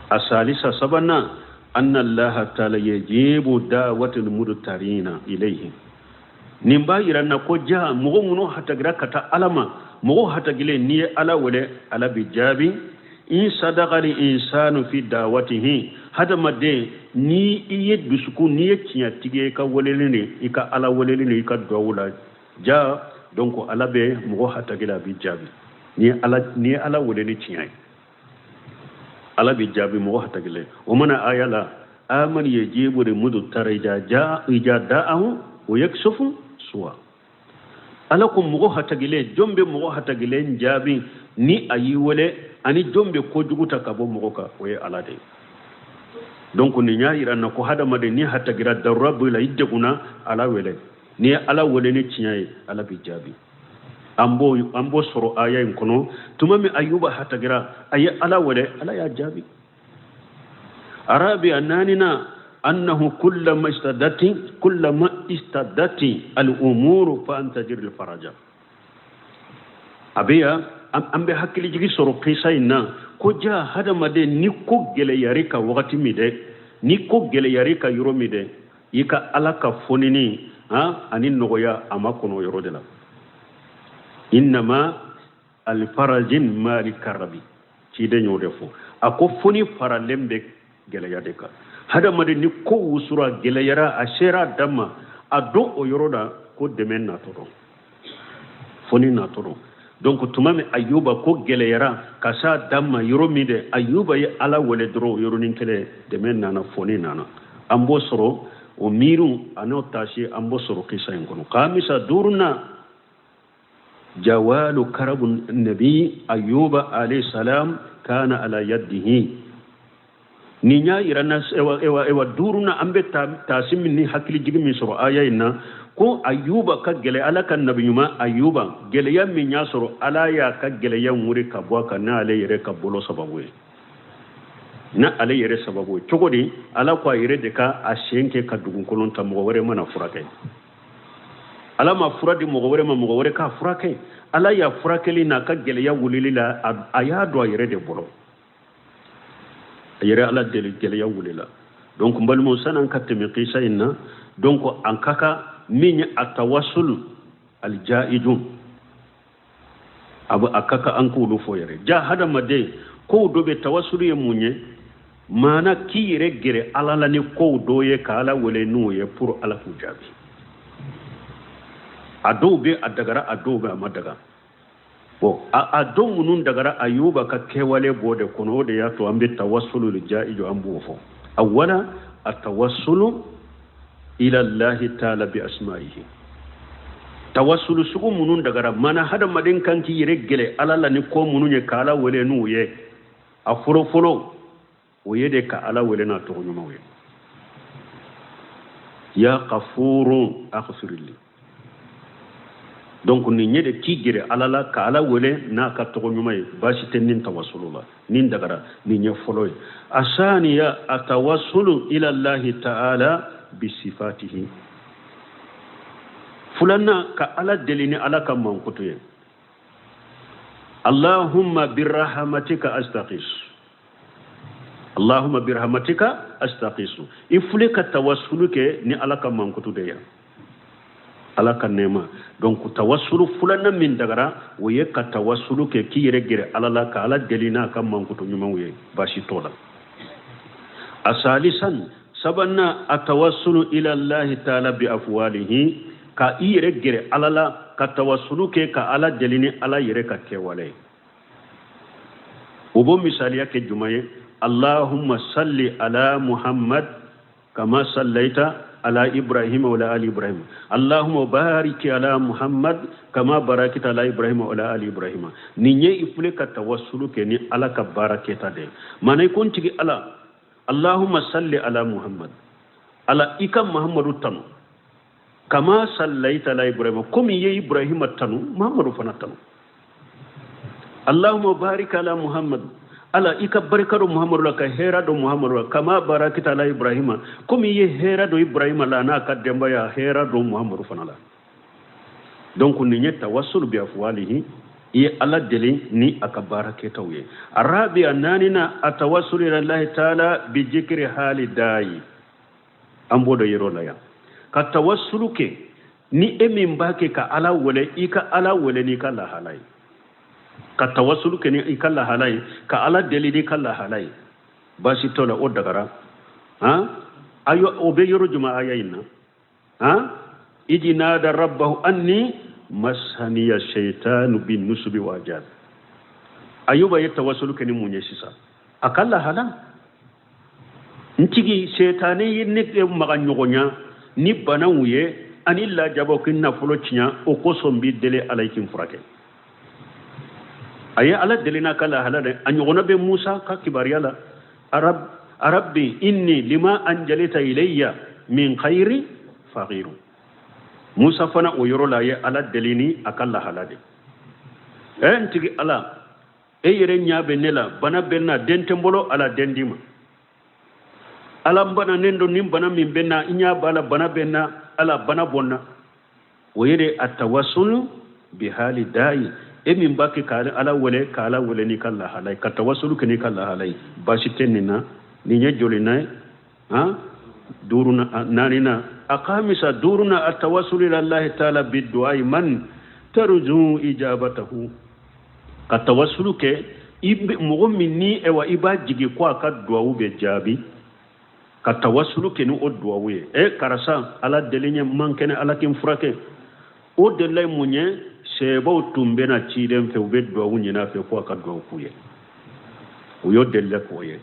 asalisa sabanan anna allaha taala yajibu da'watul mudtarina ilayhi. Nin b'a yira na ko ja mɔgɔ minnu hatagira ka taa ala ma, mɔgɔ hatagilen n'i ye ala wele, ala bɛ jaabi. In sadaqa li insanu fi da'watihi, hadamaden ni i ye dusukun, n'i ye tiɲɛtigi ye i ka weleli ni i ka ala weleli ni i ka duwawu la, ja donc ala bɛ mɔgɔ hatagila a bɛ jaabi. N'i ye ala wele ni tiɲɛ ye, ala bɛ jaabi mɔgɔ hatagilen. O mana aya la aman yajibu li mudtara ija ija da'ahu wa yaksufu suwa. Ala ko mɔgɔ hatagilen, jɔn bɛ mɔgɔ hatagilen jaabi ni a y'i wele, ani jɔn bɛ kojugu ta ka bɔ mɔgɔ kan, o ye ala de ye. Donc nin y'a yira na ko hadamaden ni hatagira, darura b'i la, i degunna, ala wele. N'i ye ala wele ni tiɲɛ ye, ala b'i jaabi. An b'o sɔrɔ aya in kɔnɔ. Tuma min Ayuba hatagira, a ye ala wele, ala y'a jaabi. Arabiya naanina annahu kullama istadati al-umuru fa antajir al-faraja. A bɛ yan an bɛ hakili jigi sɔrɔ kisa in na ko ja hadamaden ni ko gɛlɛyara ka wagati min dɛ, ni ko gɛlɛyara ka yɔrɔ min dɛ, i ka ala ka fonini ani nɔgɔya a ma kɔnɔ yɔrɔ de la. Innama alfarajin mali karabi, ciden y'o de fɔ. A ko foni faralen bɛ gɛlɛya de kan. Hadamaden ni ko wusura, gɛlɛyara, a sera a dan ma, a don o yɔrɔ la ko dɛmɛ natɔ dɔn, foni natɔ dɔn. Donc tuma min Ayuba ko gɛlɛyara ka s'a dan ma yɔrɔ min dɛ, Ayuba ye ala wele dɔrɔn, o yɔrɔnin kelen dɛmɛ nana, foni nana. An b'o sɔrɔ o miiriw a n'o taasi, an b'o sɔrɔ kisa in kɔnɔ. Kamisa duurunan jawalu karabu nabi Ayuba alayhi salam kana ala yadihi. Nin y'a yira na ewa duurunan an bɛ taasi min ni hakili jigin min sɔrɔ aya in na ko Ayuba ka gɛlɛ, ala ka nabi ɲuman Ayuba gɛlɛya min y'a sɔrɔ, ala y'a ka gɛlɛya wuri ka bɔ a kan n'ale yɛrɛ ka bolo sababu ye, n'ale yɛrɛ sababu ye. Cogo di? Ala ko a yɛrɛ de ka a sen kɛ ka dugukolo ta, mɔgɔ wɛrɛ mana furakɛ. Ala ma fura di mɔgɔ wɛrɛ ma, mɔgɔ wɛrɛ k'a furakɛ. Ala y'a furakɛli n'a ka gɛlɛya wulili la, a y'a don a yɛrɛ de bolo, a yɛrɛ ala deli, gɛlɛya wulila. Donc n balimaw, san'an ka tɛmɛ kisa in na, donc an ka kan min ye a tawassul aljaidun, a bɛ a ka kan an k'olu fɔ yɛrɛ. Ja hadamaden kow dɔ bɛ, tawassulu ye mun ye? Maana k'i yɛrɛ gɛrɛ ala la ni kow dɔ ye, ka ala wele n'o ye pour ala k'u jaabi. A dɔw bɛ a dagara, a dɔw bɛ a ma daga. Bon, a dɔw minnu dagara, Ayuba ka kɛwale b'o de kɔnɔ. O de y'a to an bɛ tawassulu jaizu, an b'o fɔ. Awwala, atawassulu ila Allahi taala bi asma'ihi. Tawassulu sugu minnu dagara, mana hadamaden kan k'i yɛrɛ gɛlɛ Ala la ni ko minnu ye, ka Ala wele n'u ye, a fɔlɔ fɔlɔ, o ye de ka Ala wele n'a tɔgɔ ɲumanw ye. Ya Ghafuru aghfirli. Donc nin ye de k'i gɛrɛ Ala la ka Ala wele n'a ka tɔgɔ ɲuman ye, baasi tɛ nin tawassulu la, nin dagara. Nin ye fɔlɔ ye. Asaniya, atawassulu ila Allahi taala bisifatihi. Filanan, ka Ala deli ni Ala ka mankutu ye. Allahumma birahmatika astaqis, Allahumma birahmatika astaqisu. I fule ka tawassulu kɛ ni Ala ka mankutu de ye, Ala ka nɛɛma. Donc tawassulu filanan min dagara, o ye ka tawassulu kɛ k'i yɛrɛ gɛrɛ Ala la, ka Ala deli n'a ka mankutu ɲumanw ye, baasi t'o la. Asalisan, sabanan, atawassulu ila Allahi taala bi afwalihi, ka i yɛrɛ gɛrɛ Ala la ka tawassulu kɛ ka Ala deli ni Ala yɛrɛ ka kɛwale ye. O b'o misaliya kɛ jumɛn ye? Allahumma salli ala Muhammad kama sallaita ala Ibrahim wa ala ali Ibrahim, Allahumma barik ala Muhammad kama barakta ala Ibrahim wa ala ali Ibrahim. Nin ye i fule ka tawassulu kɛ ni Ala ka baara kɛta de ye. Maana i ko n tigi Ala, Allahumma salli ala Muhammad, Ala i ka Muhammadu tanu, kama sallaita ala Ibrahim, komi i ye Ibrahima tanu, Muhammadu fana tanu. Allahumma barik ala Muhammad, Ala i ka barika don Muhammadu la, ka hɛrɛ don Muhammadu la, kama barakita ala Ibrahima, komi i ye hɛrɛ don Ibrahima la n'a ka denbaya, hɛrɛ don Muhammadu fana la. Donc nin ye tawassul bi afwalihi, i ye Ala deli ni a ka baara kɛtaw ye. Arabiya, naanina, a tawassul ila Allahi taala bi jikri hali dayi. An b'o dɔ yɔrɔ la yan, ka tawassulu kɛ ni e min b'a kɛ ka Ala wele, i ka Ala wele n'i ka lahala ye, ka tawassulu kɛ ni i ka lahala ye, ka Ala deli n'i ka lahala ye, baasi t'o la, o dagara. Han, ayo, o bɛ yɔrɔ jumɛn aya in na? Han, iji nada rabbahu anni massaniya shaitanu bin nusubi wa ajab. Ayuba ye tawassulu kɛ ni mun ye sisan? A ka lahala: n tigi, setane ye ne maga ɲɔgɔnya ni banaw ye ani lajabaw k'i nafolo tiɲɛ, o kosɔn n b'i deli Ala, i k'i furakɛ. A ye Ala deli n'a ka lahala dɛ. A ɲɔgɔnna bɛ Musa ka kibaruya la: Arab, rabbi inni lima anjalita ilayya min khayri faqiru. Musa fana, o yɔrɔ la, a ye Ala deli ni a ka lahala de. Ɛ, n tigi Ala, e yɛrɛ ɲa bɛ ne la, bana bɛ n na, den tɛ n bolo, Ala den di ma. Ala, n bananen don, ni bana min bɛ n na, i ɲa b'a la, bana bɛ n na, Ala bana bɔ n na. O ye de a tawassulu bi hali dayi. E min b'a kɛ ka Ala wele, ka Ala wele n'i ka lahala ye, ka tawassulu kɛ n'i ka lahala ye, baasi tɛ nin na. Nin ye joli na ye? Han, duuruna, naanina. A kamisa, duuruna, a tawassulu ila Allahi taala bi du'ai man tarju ijabatahu, ka tawassulu kɛ i mɔgɔ min ni ewa i b'a jigi ko a ka duwawu bɛ jaabi, ka tawassulu kɛ ni o duwawu ye. E karisa, Ala deli ɲɛ man kɛnɛ, Ala k'i furakɛ. O delila ye mun ye? Sɛbaw tun bɛna ciden fɛ, u bɛ duwawu ɲini a fɛ ko a ka duwawu k'u ye. O y'o delila k'o ye.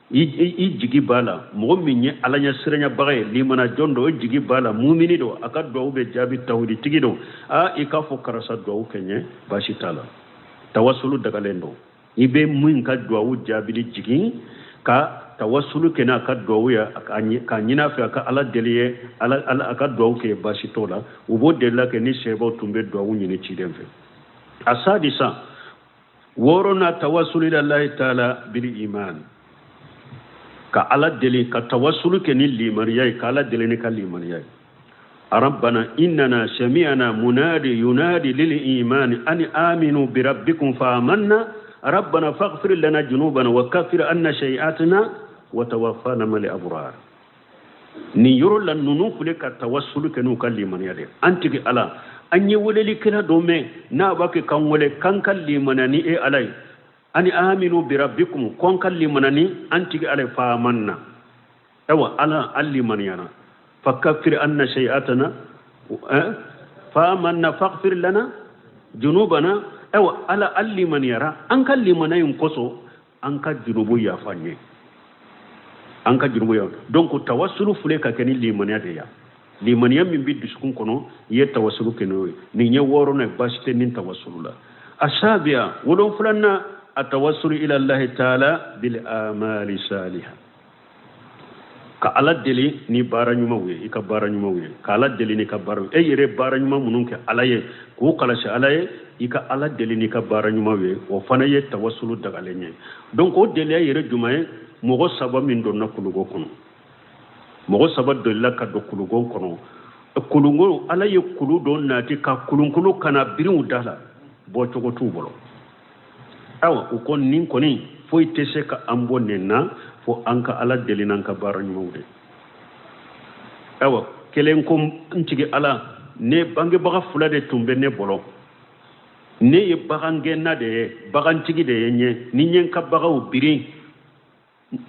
I jigi b'a la, mɔgɔ min ye Ala ɲɛ siranyabaga ye, limana jɔn don, o jigi b'a la, mumini don, a ka duwawu bɛ jaabi, tawhiditigi don, a i k'a fɔ karisa duwawu kɛ ɲɛ, baasi t'a la, tawassulu dagalen don. I bɛ min ka duwawu jaabili jigin, ka tawassulu kɛ n'a ka duwawu ye, k'a ɲini a fɛ a ka Ala deli ye, Ala a ka duwawu kɛ, baasi t'o la. U b'o delila kɛ ni sɛbaw tun bɛ duwawu ɲini ciden fɛ. A sadisa, wɔɔrɔnan, tawassulu ila Allahi taala bil iman, ka Ala deli, ka tawassulu kɛ ni limaniya ye, ka Ala deli ni ka limaniya ye. ربنا إننا سمعنا منادي ينادي للإيمان أن آمنوا بربكم فآمنا، ربنا فاغفر لنا ذنوبنا وكفر عنا سيئاتنا وتوفنا مع الأبرار. Nin yɔrɔ la, ninnu filɛ ka tawassulu kɛ n'u ka limaniya de. An tigi Ala, an ye welelikɛla dɔ mɛn n'a b'a kɛ k'an wele k'an ka limaniya ni e Ala ye, ani aminu birabbikum, ko an ka limaniya ni an tigi Ala ye, faamanna, ayiwa Ala, an limaniyana, fakaffir anna sayi'atana. Fa amanna faghfir lana junubana. Ayiwa Ala, an limaniyara, an ka limaniya in kosɔn an ka junubu yafa an ye, an ka junubu yafa. Donc tawasulu filɛ ka kɛ ni limaniya de ye. Limaniya min bɛ dusukun kɔnɔ, i ye tawasulu kɛ n'o ye. Nin ye wɔɔrɔnan ye, baasi tɛ nin tawasulu la. Asabiya, wolonfilanan, atawasulu ila Allahi taala bil amali saliha, ka Ala deli ni baara ɲumanw ye, i ka baara ɲumanw ye, ka Ala deli n'i ka baara, e yɛrɛ baara ɲuman minnu kɛ Ala ye k'u kalasi Ala ye, i ka Ala deli n'i ka baara ɲumanw ye, o fana ye tawasulu dagalen ye. Donc o deliya yɛrɛ jumɛn ye? Mɔgɔ saba min donna kulugo kɔnɔ, mɔgɔ saba delila ka don kulugo kɔnɔ. Kulugo, Ala ye kulu dɔ nati ka kulunkulu kana biri u da la, bɔcogo t'u bolo. Awa u ko nin kɔni foyi tɛ se ka an bɔ nin na fo an ka Ala deli n'an ka baara ɲumanw de. Awa kelen ko, n tigi Ala, ne bangebaga fila de tun bɛ ne bolo, ne ye bagangɛnna de ye, bagantigi de ye n ye, ni n ye n ka bagaw biri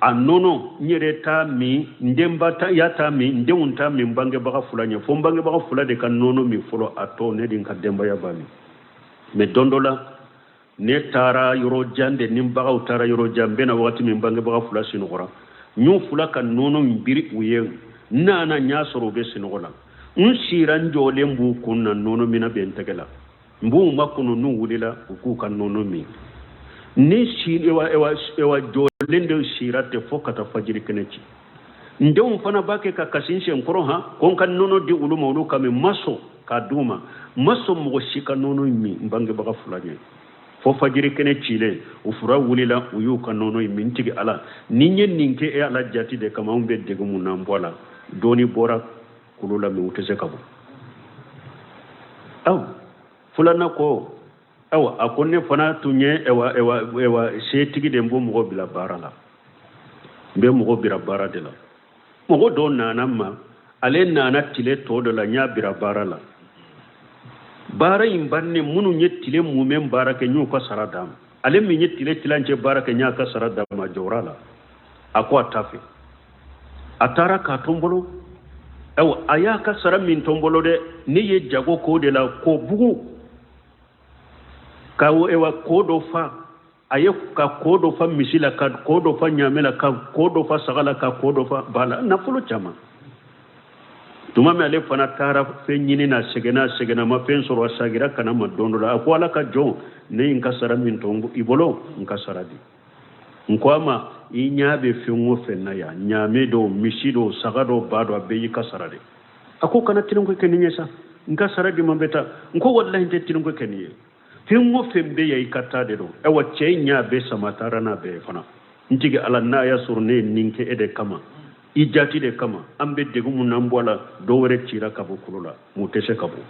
a nɔnɔ n yɛrɛ t'a min, n denba ta ya t'a min, n denw t'a min, n bangebaga fila ɲɛ, fo n bangebaga fila de ka nɔnɔ min fɔlɔ, a tɔ ne de n ka denbaya b'a min. Mais don dɔ la ne taara yɔrɔ jan de, ni bagaw taara yɔrɔ jan, n bɛna wagati min bangebaga fila sinɔgɔra, n y'u fila ka nɔnɔ in biri u ye, n nana n y'a sɔrɔ u bɛ sinɔgɔ la, n sira n jɔlen b'u kun na, nɔnɔ minɛ bɛ n tɛgɛ la, n b'u makɔnɔ, n'u wulila u k'u ka nɔnɔ min. Ni si ewa ewa ewa jɔlen de sira tɛ fo ka taa fajiri kɛnɛ ci. N denw fana b'a kɛ ka kasi n sen kɔrɔ, han, ko n ka nɔnɔ di olu ma, olu ka min. N ma sɔn k'a d'u ma, n ma sɔn mɔgɔ si ka nɔnɔ min n bangebaga fila ɲɛ, fo fajiri kɛnɛ cilen, u fura wulila, u y'u ka nɔnɔ in min. N tigi Ala, ni n ye nin kɛ e Ala jati de kama, anw bɛ degun mun na, an bɔ a la. Dɔɔni bɔra kulu la, mais u tɛ se ka bɔ. Aw filanan ko, awa a ko ne fana tun ye ewa ewa ewa setigi de, n b'o mɔgɔ bila baara la, n bɛ mɔgɔ bila baara de la. Mɔgɔ dɔ nana n ma, ale nana tile tɔ dɔ la, n y'a bila baara la. Baara in bannen, minnu ye tile mumɛ baara kɛ, n y'u ka sara d'a ma. Ale min ye tile tilancɛ baara kɛ, n y'a ka sara d'a ma. A jɔra a la, a ko a t'a fɛ. A taara k'a to n bolo. Ayiwa, a y'a ka sara min to n bolo dɛ, ne ye jago k'o de la, k'o bugu ka ewa ko dɔ fa, a ye ka ko dɔ fa misi la, ka ko dɔ fa ɲaamɛ la, ka ko dɔ fa saga la, ka ko dɔ fa ba la, nafolo caman. Tuma min ale fana taara fɛn ɲini na, sɛgɛnna sɛgɛnna, ma fɛn sɔrɔ, a sagira ka na ma don dɔ la, a ko Ala ka jɔn, ne ye n ka sara min to i bolo, n ka sara di. N ko a ma, i ɲɛ bɛ fɛn o fɛn na yan, ɲaamɛ dɔw, misi dɔw, saga dɔw, ba dɔw, a bɛɛ y'i ka sara de. A ko kana tirinko kɛ nin ye sa, n ka sara di ma, n bɛ taa. N ko walahi n tɛ tirinko kɛ nin ye, fɛn o fɛn bɛ yan, i ka taa de don. Ayiwa, cɛ in y'a bɛɛ sama, taara n'a bɛɛ ye fana. N tigi Ala, n'a y'a sɔrɔ ne ye nin kɛ e de kama, i jati de kama, an bɛ degun mun na, an bɔ a la. Dɔ wɛrɛ cira ka bɔ kulu la, mun tɛ se ka bɔ.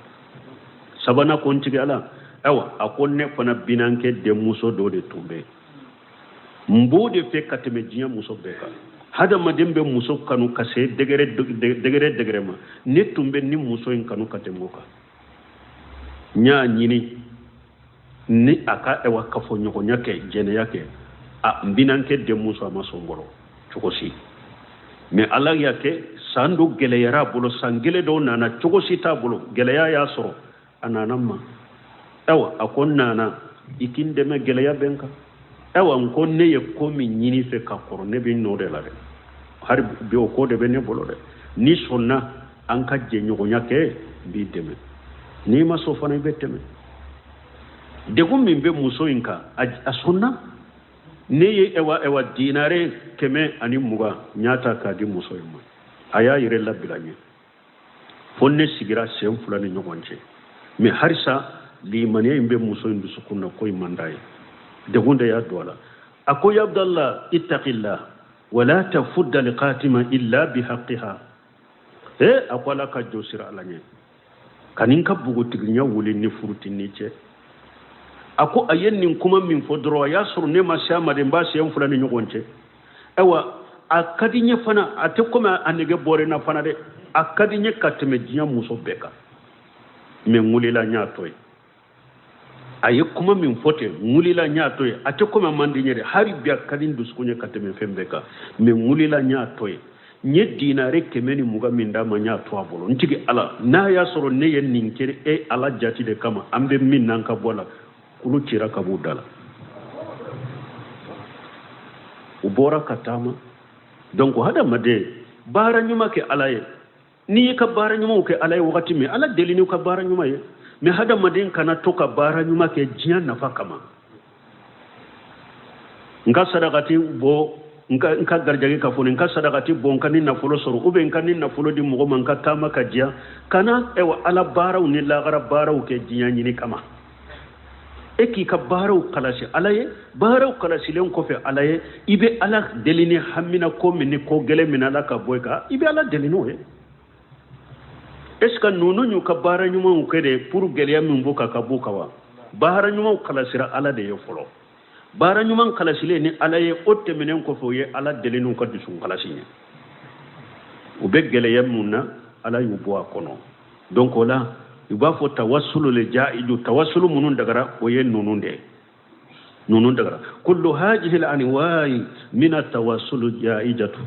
Sabanan ko, n tigi Ala, ayiwa a ko ne fana binankɛ denmuso dɔ de tun bɛ yen, n b'o de fɛ ka tɛmɛ diɲɛ muso bɛɛ kan. Hadamaden bɛ muso kanu ka se degré degré degré ma, ne tun bɛ ni muso in kanu ka tɛmɛ o kan. N y'a ɲini ni a ka ayiwa kafoɲɔgɔnya kɛ, jɛnɛya kɛ, a n binankɛ denmuso, a ma sɔn n bolo cogo si. Mais Ala y'a kɛ, san dɔ gɛlɛyara a bolo, san kelen dɔw nana, cogo si t'a bolo, gɛlɛya y'a sɔrɔ, a nana n ma. Ayiwa a ko n nana i k'i n dɛmɛ, gɛlɛya bɛ n kan. Ayiwa n ko ne ye ko min ɲini fɛ ka kɔrɔ, ne bɛ n nɔ de la dɛ, hali bi o ko de bɛ ne bolo dɛ. N'i sɔnna an ka jɛɲɔgɔnya kɛ, n b'i dɛmɛ, n'i ma sɔn fana, i bɛ tɛmɛ. Degun min bɛ muso in kan, a sɔnna. Ne ye ewa ewa dinare 120, n y'a ta k'a di muso in ma, a y'a yɛrɛ labila n ye, fo ne sigira sen fila ni ɲɔgɔn cɛ. Mais halisa limaniya in bɛ muso in dusukun na, ko in man d'a ye, degun de y'a don a la. A ko, ya Abdallah, ittaqillah wala tafudda liqatima illa bihaqqiha. E a ko ala ka jɔ sira Ala ɲɛ, ka nin ka npogotigiya wuli ni furu tɛ ni cɛ. A ko a ye nin kuma min fɔ dɔrɔn, a y'a sɔrɔ ne ma se a ma de, n b'a sen fila ni ɲɔgɔn cɛ. Ayiwa a ka di n ye fana, a tɛ komi a nege bɔra n na fana dɛ, a ka di n ye ka tɛmɛ diɲɛ muso bɛɛ kan. Mais n wulila, n y'a to yen. A ye kuma min fɔ ten, n wulila, n y'a to yen. A tɛ komi a man di n ye dɛ, hali bi a ka di n dusukun ye ka tɛmɛ fɛn bɛɛ kan, mais n wulila, n y'a to yen. N ye dinare 120 min d'a ma, n y'a to a bolo. N tigi Ala, n'a y'a sɔrɔ ne ye nin kɛ e Ala jati de kama, an bɛ min n'an ka bɔ a la. Kulu cira ka b'u da la, u bɔra ka taama. Donc hadamaden, baara ɲuman kɛ Ala ye. N'i y'i ka baara ɲumanw kɛ Ala ye wagati min, Ala deli n'i ka baara ɲuman ye. Mais hadamaden kana to ka baara ɲuman kɛ diɲɛ nafa kama. N ka sadakati bɔ, n ka garijɛgɛ ka fɔ, n ka sadakati bɔ, n ka ni nafolo sɔrɔ, ou bien n ka ni nafolo di mɔgɔ ma, n ka taama ka diya. Kana ɛwa Ala baaraw ni lagara baaraw kɛ diɲɛ ɲini kama. E k'i ka baaraw kalasi Ala ye. Baaraw kalasilen kɔfɛ Ala ye, i bɛ Ala deli ni hamina ko min ni ko gɛlɛn min Ala ka bɔ i kan, i bɛ Ala deli n'o ye. Est ce que ninnu y'u ka baara ɲumanw kɛ de pour gɛlɛya min b'u kan ka b'u kan wa? Baara ɲumanw kalasira Ala de ye fɔlɔ. Baara ɲuman kalasilen ni Ala ye, o tɛmɛnen kɔfɛ, o ye Ala deli n'u ka dusukun kalasi ye. U bɛ gɛlɛya mun na, Ala y'u bɔ a kɔnɔ. Donc o la, u b'a fɔ tawasulu le jaidu, tawasulu minnu dagara, o ye ninnu de ye. Ninnu dagara. Kullu hajihi al-anwa'i min at-tawassulu jaidatu.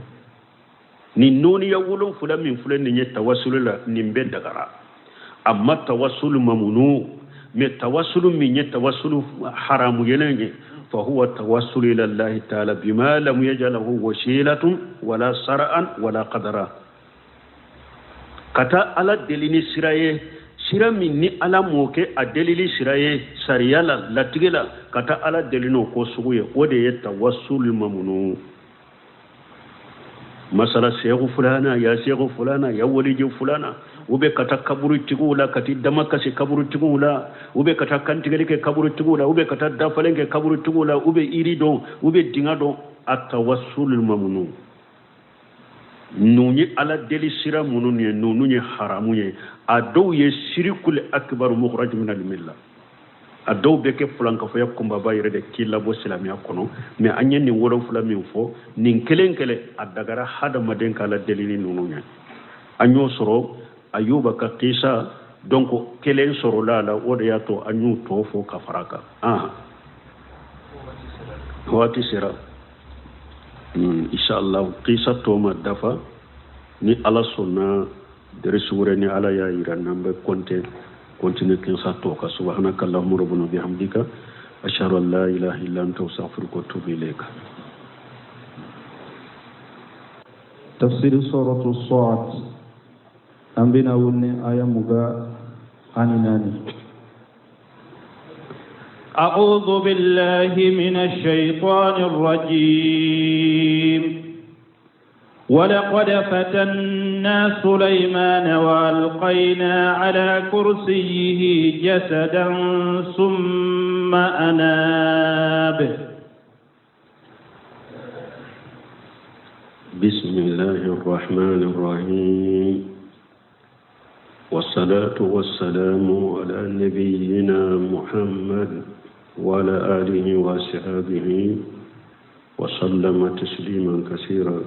Nin nɔniya 7 min filɛ nin ye tawasulu la, nin bɛɛ dagara. Amma tawasulu mamunu, mais tawasulu min ye tawasulu haramu yelen ye, fa huwa tawassulu ila Allah ta'ala bima lam yaj'alhu wasilatun wala sar'an wala qadara. Ka taa Ala deli ni sira ye, sira min ni Ala m'o kɛ a delili sira ye sariya la, latigɛ la, ka taa Ala deli n'o ko sugu ye, o de ye tawassul mamunu. Masala seku fulana, ya seku fulana, ya waliji fulana, u bɛ ka taa kaburutigiw la, ka t'i damakasi kaburutigiw la, u bɛ ka taa kantigɛli kɛ kaburutigiw la, u bɛ ka taa dafalen kɛ kaburutigiw la, u bɛ yiri dɔn, u bɛ dingɛ dɔn. A tawassul mamunu. Ninnu ye Ala deli sira minnu ye, ninnu ye haramu ye. A dɔw ye sirikul akbar mukhraj min al-milla. A dɔw bɛ kɛ fulankafoya kunbaba yɛrɛ de k'i labɔ silamɛya kɔnɔ. Mais an ye nin 7 min fɔ, nin kelen kelen a dagara hadamaden k'Ala deli ni ninnu ye. An y'o sɔrɔ Ayuba ka kisa, donc kelen sɔrɔla a la, o de y'a to an y'u tɔ fɔ ka fara a kan. Waati sera. Inshallah kisa tɔ ma dafa. Ni Ala sɔnna, dɛrɛsi wɛrɛ ni Ala y'a yira n'an bɛ continuer kisa tɔ kan. Subhanaka Allahumma rabbana bihamdika, ashhadu an la ilaha illa anta, astaghfiruka wa atubu ilayka. Tafsir suratu Sad, an bɛna wuli ni aya 24. أعوذ بالله من الشيطان الرجيم. ولقد فتنا سليمان وألقينا على كرسيه جسدا ثم أناب. بسم الله الرحمن الرحيم، والصلاة والسلام على نبينا محمد وعلى آله وصحبه وسلم تسليما كثيرا.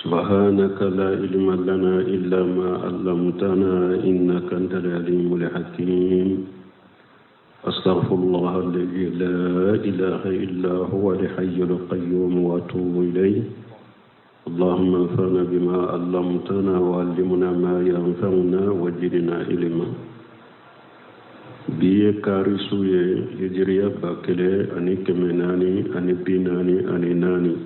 سبحانك لا علم لنا إلا ما علمتنا إنك أنت العليم الحكيم. أستغفر الله الذي لا إله إلا هو الحي القيوم وأتوب إليه. اللهم انفعنا بما علمتنا وعلمنا ما ينفعنا وزدنا علما. Bi ye kari su ye, hijiriya 1444,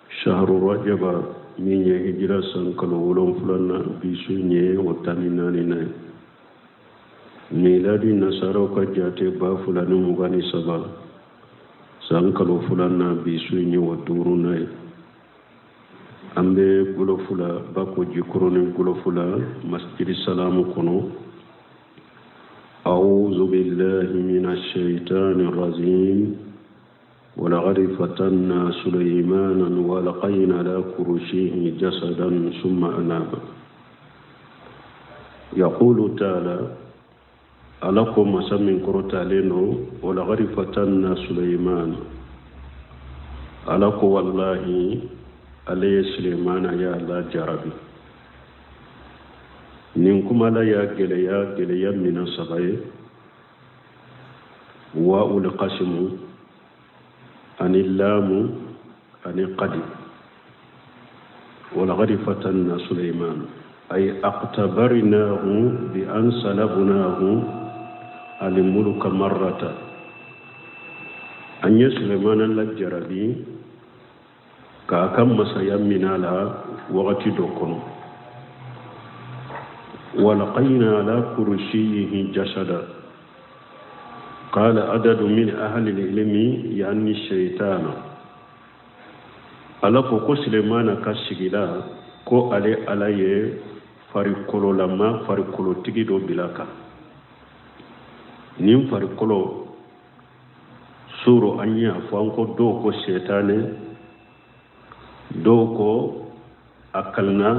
shahru rajaba min ye hijira san kalo 7 bi su ye o 14 ye. Miladi nasaraw ka jate 2023 san kalo 2 bi su ye o 5 ye. An bɛ Golofula, Bako Jikɔrɔni Golofula, Masjidi Salamu kɔnɔ. أعوذ بالله من الشيطان الرجيم. ولقد فتنا سليمان وألقينا على كرسيه جسدا ثم أناب. يقول تعالى ألقوا مسمى كرتالينو ولقد فتنا سليمان. ألقوا والله عليه سليمان يا الله جربي. Nin kuma la ya gɛlɛya gɛlɛya mina saba ye: wa ul qasimu ani lamu ani qadi. Walaqad fatanna Suleiman ay aqtabarnahu bi an salabnahu al-mulka marrata. An ye Sulemana lajarabi k'a ka masaya minɛ a la wagati dɔ kɔnɔ. Walqayna ala kursiyihi jasada qala adadu min ahli al-ilmi yani shaytana. Ala ko ko Sulemana ka sigila ko ale Ala ye farikololama farikolotigi dɔ bila kan. Nin farikolo suro an y'a fɔ an ko dɔw ko sɛtanɛ, dɔw ko a kalanna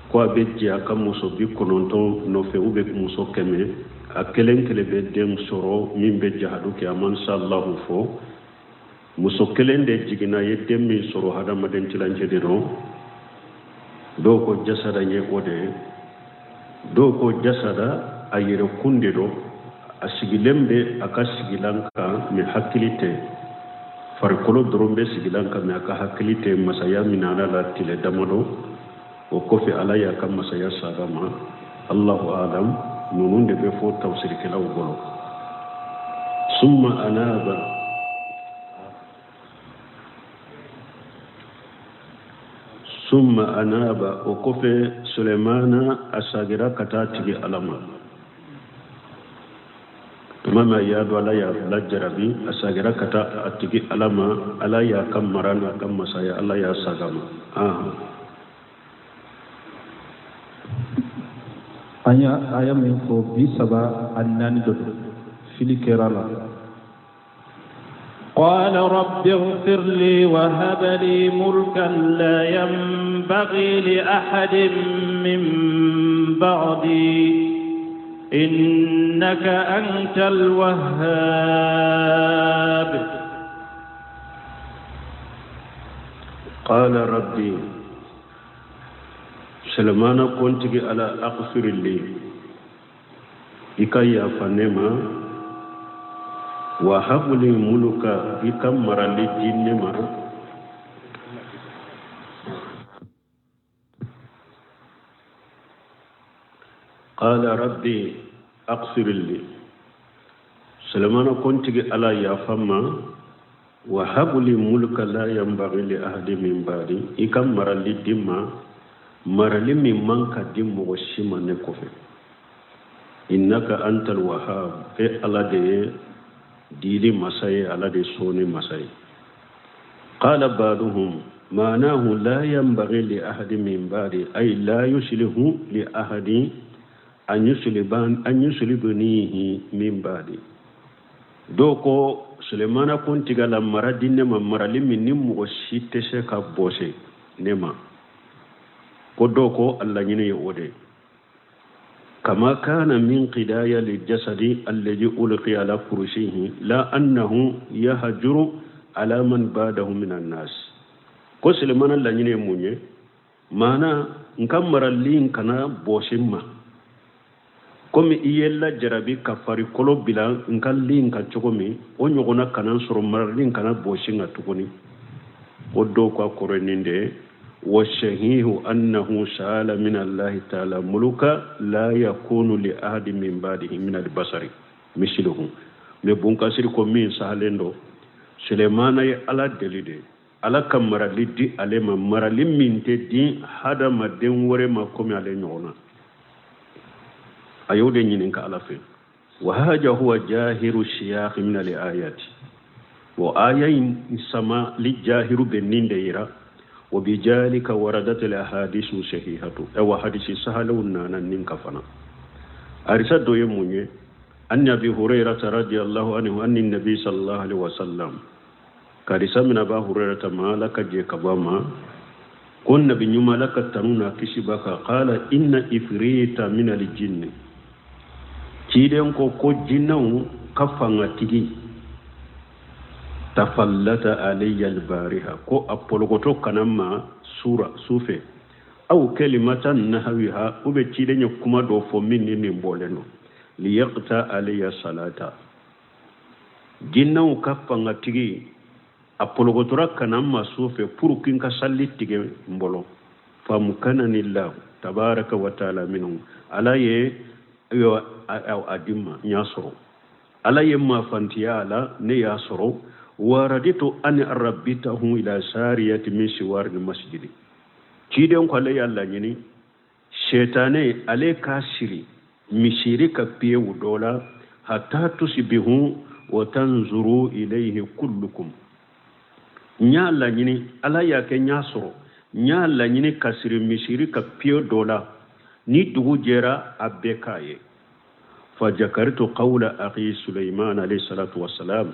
ko a bɛ jɛ a ka muso 90 nɔfɛ u bɛ muso 100, a kelen kelen bɛ den sɔrɔ min bɛ jahadu kɛ, a man salahu fɔ. Muso kelen de jiginna ye den min sɔrɔ hadamaden tilancɛ de don. Dɔw ko jasada ye o de ye, dɔw ko jasada a yɛrɛkun de don, a sigilen bɛ a ka sigilan kan mɛ hakili tɛ, farikolo dɔrɔn bɛ sigilan kan mɛ a ka hakili tɛ. Masaya minɛ la tile damadɔ o kɔfɛ Ala y'a ka masaya saga ma. Allahu alam, ninnu de bɛ fɔ tafsirikɛlaw bolo. Summa anaba summa anaba, o kɔfɛ Sulemana a sagira ka taa tigi Ala ma. Tuma min a y'a dɔn Ala y'a lajarabi, a sagira ka taa a tigi Ala ma. Ala y'a ka mara n'a ka masaya, Ala y'a saga ma. An y'a aya min fɔ 34 dɔ don, fili kɛra la. قال رب اغفر لي وهب لي ملكا لا ينبغي لأحد من بعدي إنك أنت الوهاب. قال ربي سلمان كنت على أغفر لي إكا فنما وهب لي ملكا إكا مرالي جنما. قال ربي أغفر لي سلمان كنت على يا فما وهب لي ملكا لا ينبغي لأحد من بعدي إكا مرالي دما marali min man ka di mɔgɔ si ma ne kɔfɛ. Innaka antal wahhab, e Ala de ye dili masa ye, Ala de sɔnni masa ye. Qala ba'duhum ma'nahu la yanbaghi li ahadin min ba'di ay la yuslihu li ahadin an yuslibnihi min ba'di. Dɔw ko Sulemana kuntiga la mara di ne ma, marali min ni mɔgɔ si tɛ se ka bɔse ne ma. Ko dɔw ko a laɲini ye o de ye. Kama kana min qidaya liljasadi alladhi ulqiya ala kursihi la annahu yahjuru ala man ba'dahu min annas. Ko Sulemana laɲini ye mun ye? Maana n ka marali in kana bɔsi n ma, komi i ye lajarabi ka farikolo bila n ka li in kan cogo min, o ɲɔgɔnna kana n sɔrɔ, marali in kana bɔsi n kan tuguni. O dɔw ka kɔrɔ ye nin de ye. والشهيه أنه سأل من الله تعالى ملكا لا يكون لأحد من بعده من البصر مثله. Mais bunkasiri ko min sahalen do, Sulemana ye Ala deli de, Ala ka marali di ale ma, marali min tɛ di hadamaden wɛrɛ ma komi ale ɲɔgɔn na. A y'o de ɲininka Ala fɛ. Wa haja huwa jahiru siyaqi min al-ayati. O aya in sama li jahiru bɛ nin de yira. وبذلك وردت الأحاديث الصحيحة. أو حديث سهل نانا نكفنا. أرسل دوي موني أن أبي هريرة رضي الله عنه أن النبي صلى الله عليه وسلم كارثة من أبا هريرة ما لك جيكباما كن نبي نيوما لك تنونا كشبك قال إن إفريت من الجن تيدن كو جنو كفانا تيجي tafallata alayya albariha ko apologoto kanama sura sufe aw kalimatan nahwiha ube ciden ye kuma dɔ fɔ min ni nin bɔlen don liyaqta alayya salata. Jinnaw ka fangatigi A polokotora ka na n ma su fɛ pour que n ka salli tigɛ n bolo. Famkanani lahu tabaraka wa taala minhu, Ala ye a di n ma, n y'a sɔrɔ. Ala ye mafantiya a la, ne y'a sɔrɔ. Waraditu an arabitahu ila sariyati min siwari masjidi. Ciden ko ale y'a laɲini sɛtanɛ ale k'a siri misiri ka piyew dɔ la, hatta tusibihu wa tanzuru ilayhi kullukum. N y'a laɲini, Ala y'a kɛ n y'a sɔrɔ. N y'a laɲini ka siri misiri ka piye dɔ la, ni dugu jɛra a bɛɛ k'a ye. Fajakaritu qawla akhi Suleyman alayhi salatu wasalam,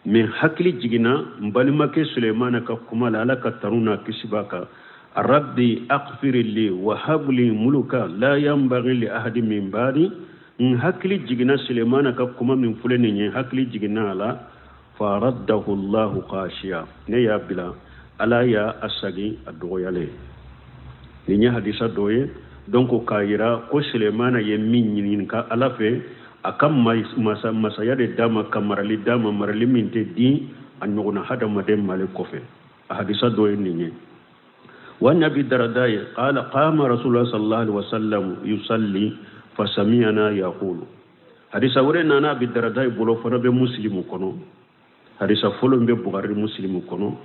min hakili jiginna n balimakɛ Suleimana ka kuma la, Ala ka tanu n'a kisi b'a kan: rabbi aghfir li wa habli muluka la yanbaghi li ahadi min ba'di. N hakili jiginna Suleimana ka kuma min filɛ nin ye, hakili jiginna a la. Faraddahu Allahu khashiya, ne y'a bila, Ala y'a a sagin a dɔgɔyalen. Nin ye hadisa dɔ ye. Donc k'a yira ko Sulemana ye min ɲininka Ala fɛ, a ka masaya de d'a ma, ka marali d'a ma, marali min tɛ di a ɲɔgɔnna hadamaden male kɔfɛ. A hadisa dɔ ye nin ye. Wa nabi Daradaye qala qama Rasulullah sallallahu alaihi wasallam yusalli fasamiyana yaqulu. Hadisa wɛrɛ nana Abi Daradaye bolo, fana bɛ Muslimu kɔnɔ. Hadisa fɔlɔ bɛ Bukhari, Muslimu kɔnɔ.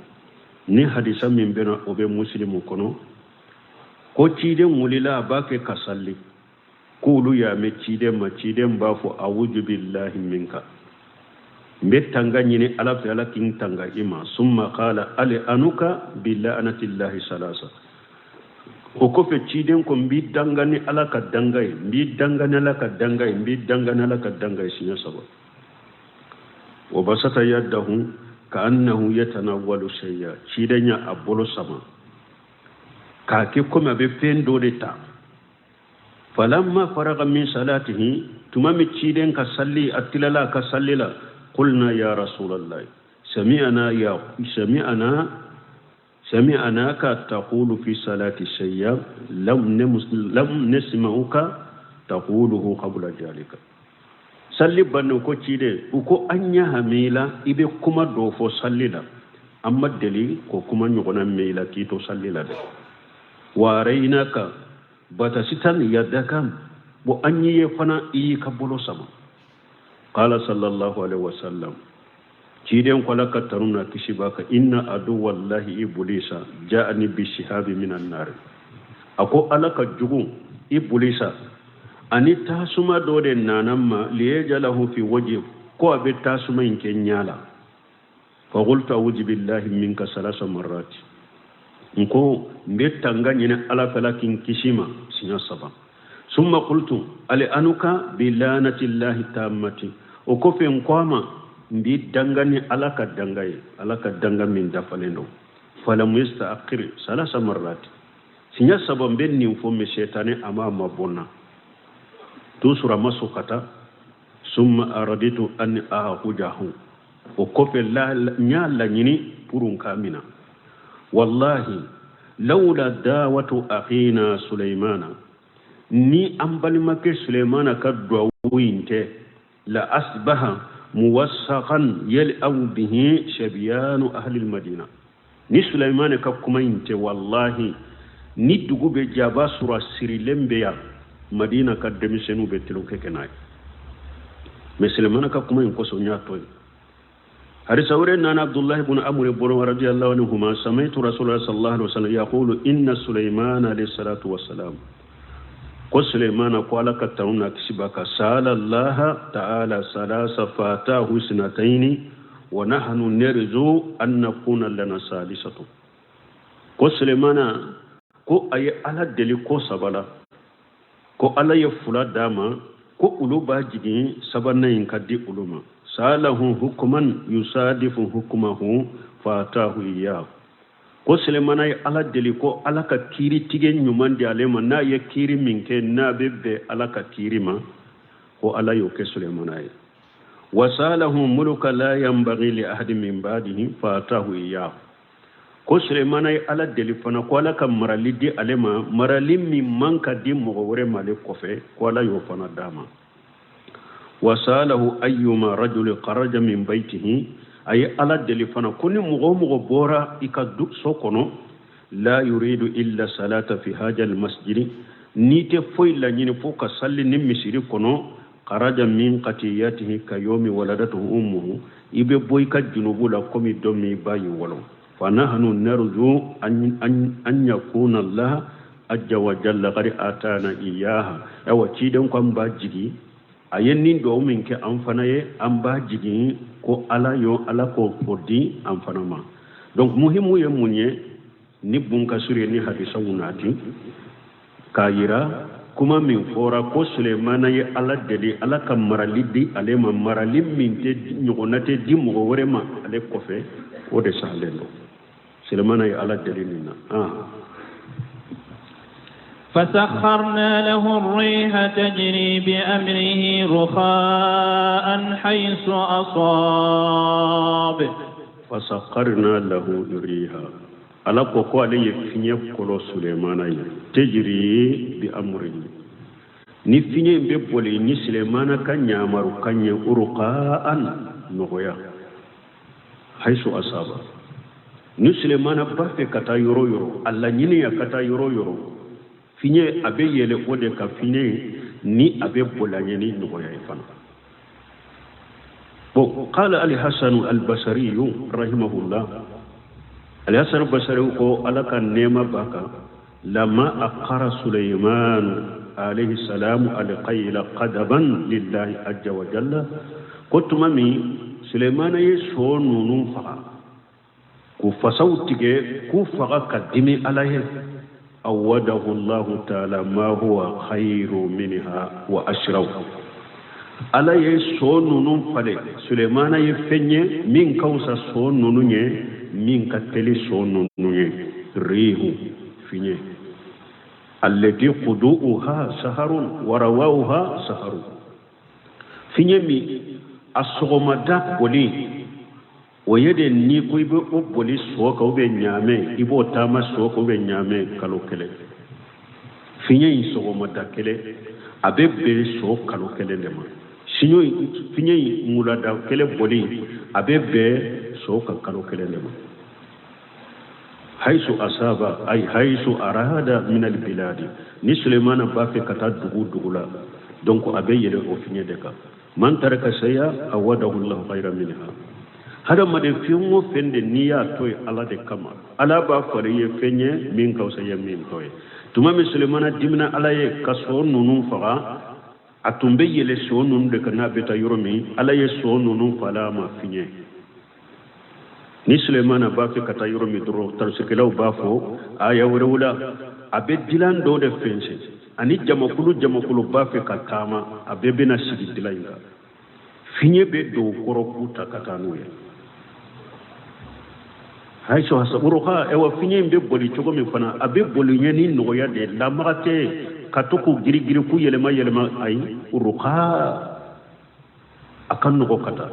Ni hadisa min bɛ na, o bɛ Muslimu kɔnɔ, ko ciden wulila a b'a kɛ ka salli, k'olu y'a mɛn ciden ma, ciden b'a fɔ: awuju billahi minka, n bɛ tanga ɲini Ala fɛ, Ala k'i tanga i ma. Summa qala ali anuka bila'anatillahi salasa. O kɔfɛ ciden ko: n b'i danga ni Ala ka danga ye, n b'i danga ni Ala ka danga ye, n b'i danga ni Ala ka danga ye, siɲɛ saba. Wa basata yadahu ka annahu yatanawwalu shay'a. Ciden ya a bolo sama k'a kɛ komi a bɛ fɛn dɔ de ta. Falamma faraga min salatihi, tuma min ciden ka salli a tilala a ka salli la, qulna ya Rasulallah, sami'ana ya sami'ana sami'anaka taqulu fi salati shay'a lam nasma'uka taquluhu qabla jalika. Salli banne ko ciden u ko an y'a hamila i bɛ kuma dɔ fɔ salli la, an ma deli ko kuma ɲɔgɔnna mɛn i la k'i to salli la dɛ. Wa raynaka batasitan yadaka, bo an ye fana i y'i ka bolo sama. Qala sallallahu alaihi wasallam, ciden ko, Ala ka tanu na kisi b'a kan: inna aduwallahi iblisa ja'ani bi shihabi minan nar. A ko Ala ka jugu Iblisa ani tasuma dɔ de nana ma, liyajalahu fi wajhi, ko a bɛ tasuma in kɛ ɲa la. Fa qultu a'udhu billahi minka salasa marrat, n ko n bɛ tanga ɲini Ala fɛ, la k'i kisi ma, siɲɛ saba. Summa qultu ali anuka bi lanatillahi tammati. O kɔfɛ n ko a ma: n b'i danga ni Ala ka danga ye, Ala ka danga min dafalen don. Falam yastaqir salasa marrat, siɲɛ saba n bɛ nin fɔ, mɛ sɛtanɛ a ma mabɔ n na toujours, a ma sɔn ka taa. Summa araditu an ahujahu, o kɔfɛ n y'a laɲini pour n k'a mina. Wallahi lawla dawatu akhina Sulaimana, ni an balimakɛ Sulaimana ka duwawu in tɛ, la asbaha muwassaqan yal'abu bihi shabiyanu ahli almadina. Ni Sulaimana ka kuma in tɛ, wallahi ni dugu bɛ jɛ, a b'a sɔrɔ a sirilen bɛ yan, Madina ka denmisɛnninw bɛ tulonkɛ kɛ n'a ye. Mɛ Sulaimana ka kuma in kosɔn n y'a to yen. Hadisa wɛrɛ nana Abdullahi ibn Amr bolo radiyallahu anhuma: sami'tu Rasulullah sallallahu alaihi wasallam yaqulu inna Sulaiman alayhi salatu wassalam, ko Sulaimana ko, Ala ka tanu n'a kisi b'a kan, sala Allah ta'ala salasa fatahu sinataini wa nahnu narju an nakuna lana salisatu. Ko Sulaimana ko a ye Ala deli ko saba la, ko Ala ye fila d'a ma, ko olu b'a jigin sabanan in ka di olu ma. Salahu hukuman yusadifu hukumahu fatahu iyahu. Ko Selemana ye Ala deli ko Ala ka kiiri tigɛ ɲuman di ale ma, n'a ye kiiri min kɛ n'a bɛ bɛn Ala ka kiiri ma, ko Ala y'o kɛ Selemana ye. Wasalahu muluka la yanbaghi li ahadin min ba'dihi fatahu iyahu. Ko Selemana ye Ala deli fana ko Ala ka marali di ale ma, marali min man ka di mɔgɔ wɛrɛ ma ale kɔfɛ, ko Ala y'o fana d'a ma. Wasalahu ayyuma rajuli kharaja min baytihi, A ye Ala deli fana ko ni mɔgɔ o mɔgɔ bɔra i ka so kɔnɔ, la yuridu illa salata fi haja almasjidi, n'i tɛ foyi laɲini fo ka sali ni misiri kɔnɔ, kharaja min khatiyatihi ka yomi waladatuhu ummuhu, i bɛ bɔ i ka junubu la komi don min i ba y'i wolo. Fa nahnu narju an yakuna Allah ajja wa jalla qad atana iyaha. Awa ciden ko an b'a jigi a ye nin duwawu min kɛ an fana ye, an b'a jigin ko Ala yo Ala k'o o di an fana ma. Donc muhimu ye mun ye ni bunkasiri ye ni hadisaw nati k'a yira kuma min fɔra ko Sulemana ye Ala deli Ala ka marali di ale ma, marali min tɛ ɲɔgɔnna tɛ di mɔgɔ wɛrɛ ma ale kɔfɛ, o de sahalen don. Sulemana ye Ala deli nin na. فسخرنا له الريح تجري بأمره رخاء حيث أصاب. فسخرنا له الريح, Ala ko ko ale ye fiɲɛ kolo Sulemana ye, tejiri bi amrihi, ni fiɲɛ in bɛ boli ni Sulemana ka ɲamaru kan ye, urqaan, nɔgɔya, haisu asaba, ni Sulemana b'a fɛ ka taa yɔrɔ yɔrɔ, a laɲini ya ka taa yɔrɔ yɔrɔ, fiɲɛ a bɛ yɛlɛ o de kan, fiɲɛ ni a bɛ boli a ɲɛ ni nɔgɔya ye fana. Bon, qala al-Hasan al-Basri rahimahullah, al-Hasan al-Basri ko Ala ka nɛɛma b'a kan, lama aqara Sulaiman alayhi salam al-qayla qadaban lillahi azza wa jalla, ko tuma min Suleiman ye so ninnu faga k'u fasaw tigɛ k'u faga ka dimi Ala ye, awadahu Allahu ta'ala ma huwa khayru minha wa ashraf. Ala ye so ninnu falen Sulemana ye fɛn ye min ka fisa so ninnu ye, min ka teli so ninnu ye, rihu, fiɲɛ, allati qudu'uha saharun wa rawauha saharun, fiɲɛ min a sɔgɔmada boli o ye de n'i ko i bɛ o boli so kan ou bien ɲaamɛ, i b'o taama so kan ou bien ɲaamɛ kalo kelen, fiɲɛ in sɔgɔmada kelen a bɛ bɛn so kalo kelen de ma, fiɲɛ in wulada kelen boli a bɛ bɛn so kan kalo kelen de ma. Haisu asaba ay haisu arada min albiladi, ni Sulemana b'a fɛ ka taa dugu dugu la, donc a bɛ yɛlɛ o fiɲɛ de kan. Man taraka shay'a awadahu Allahu khayran minha. Hadamaden fɛn o fɛn de n'i y'a to yen Ala de kama, Ala b'a falen i ye fɛn ye min ka fisa i ye min to ye. Tuma min Sulemana dimina Ala ye ka so ninnu faga, a tun bɛ yɛlɛ so ninnu de kan n'a bɛ taa yɔrɔ min, Ala ye so ninnu falen a ma fiɲɛ. Ni Sulemana b'a fɛ ka taa yɔrɔ min dɔrɔn, tarisikɛlaw b'a fɔ aya wɛrɛw la, a bɛ dilan dɔw de fɛnsɛn ani jamakulu jamakulu b'a fɛ ka taama, a bɛɛ bɛna sigi dilan in kan, fiɲɛ bɛ don kɔrɔ k'u ta ka taa n'u ye. Haisu hasaburuha, ewa fiɲɛ in bɛ boli cogo min fana, a bɛ boli ɲɛ ni nɔgɔya de ye, lamaga tɛ ka to k'u girigiri k'u yɛlɛma yɛlɛma, ayi, uruka a ka nɔgɔ ka taa,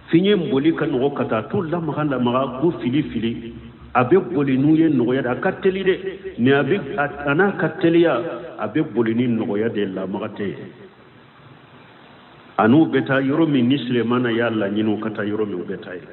fiɲɛ in boli ka nɔgɔ ka taa, t'u lamaga lamaga k'u fili fili, a bɛ boli n'u ye nɔgɔya de, a ka teli dɛ, mais a bɛ a n'a ka teliya a bɛ boli ni nɔgɔya de ye, lamaga tɛ yen. A n'u bɛ taa yɔrɔ min ni Sulemana y'a laɲini u ka taa yɔrɔ min, u bɛ taa yen.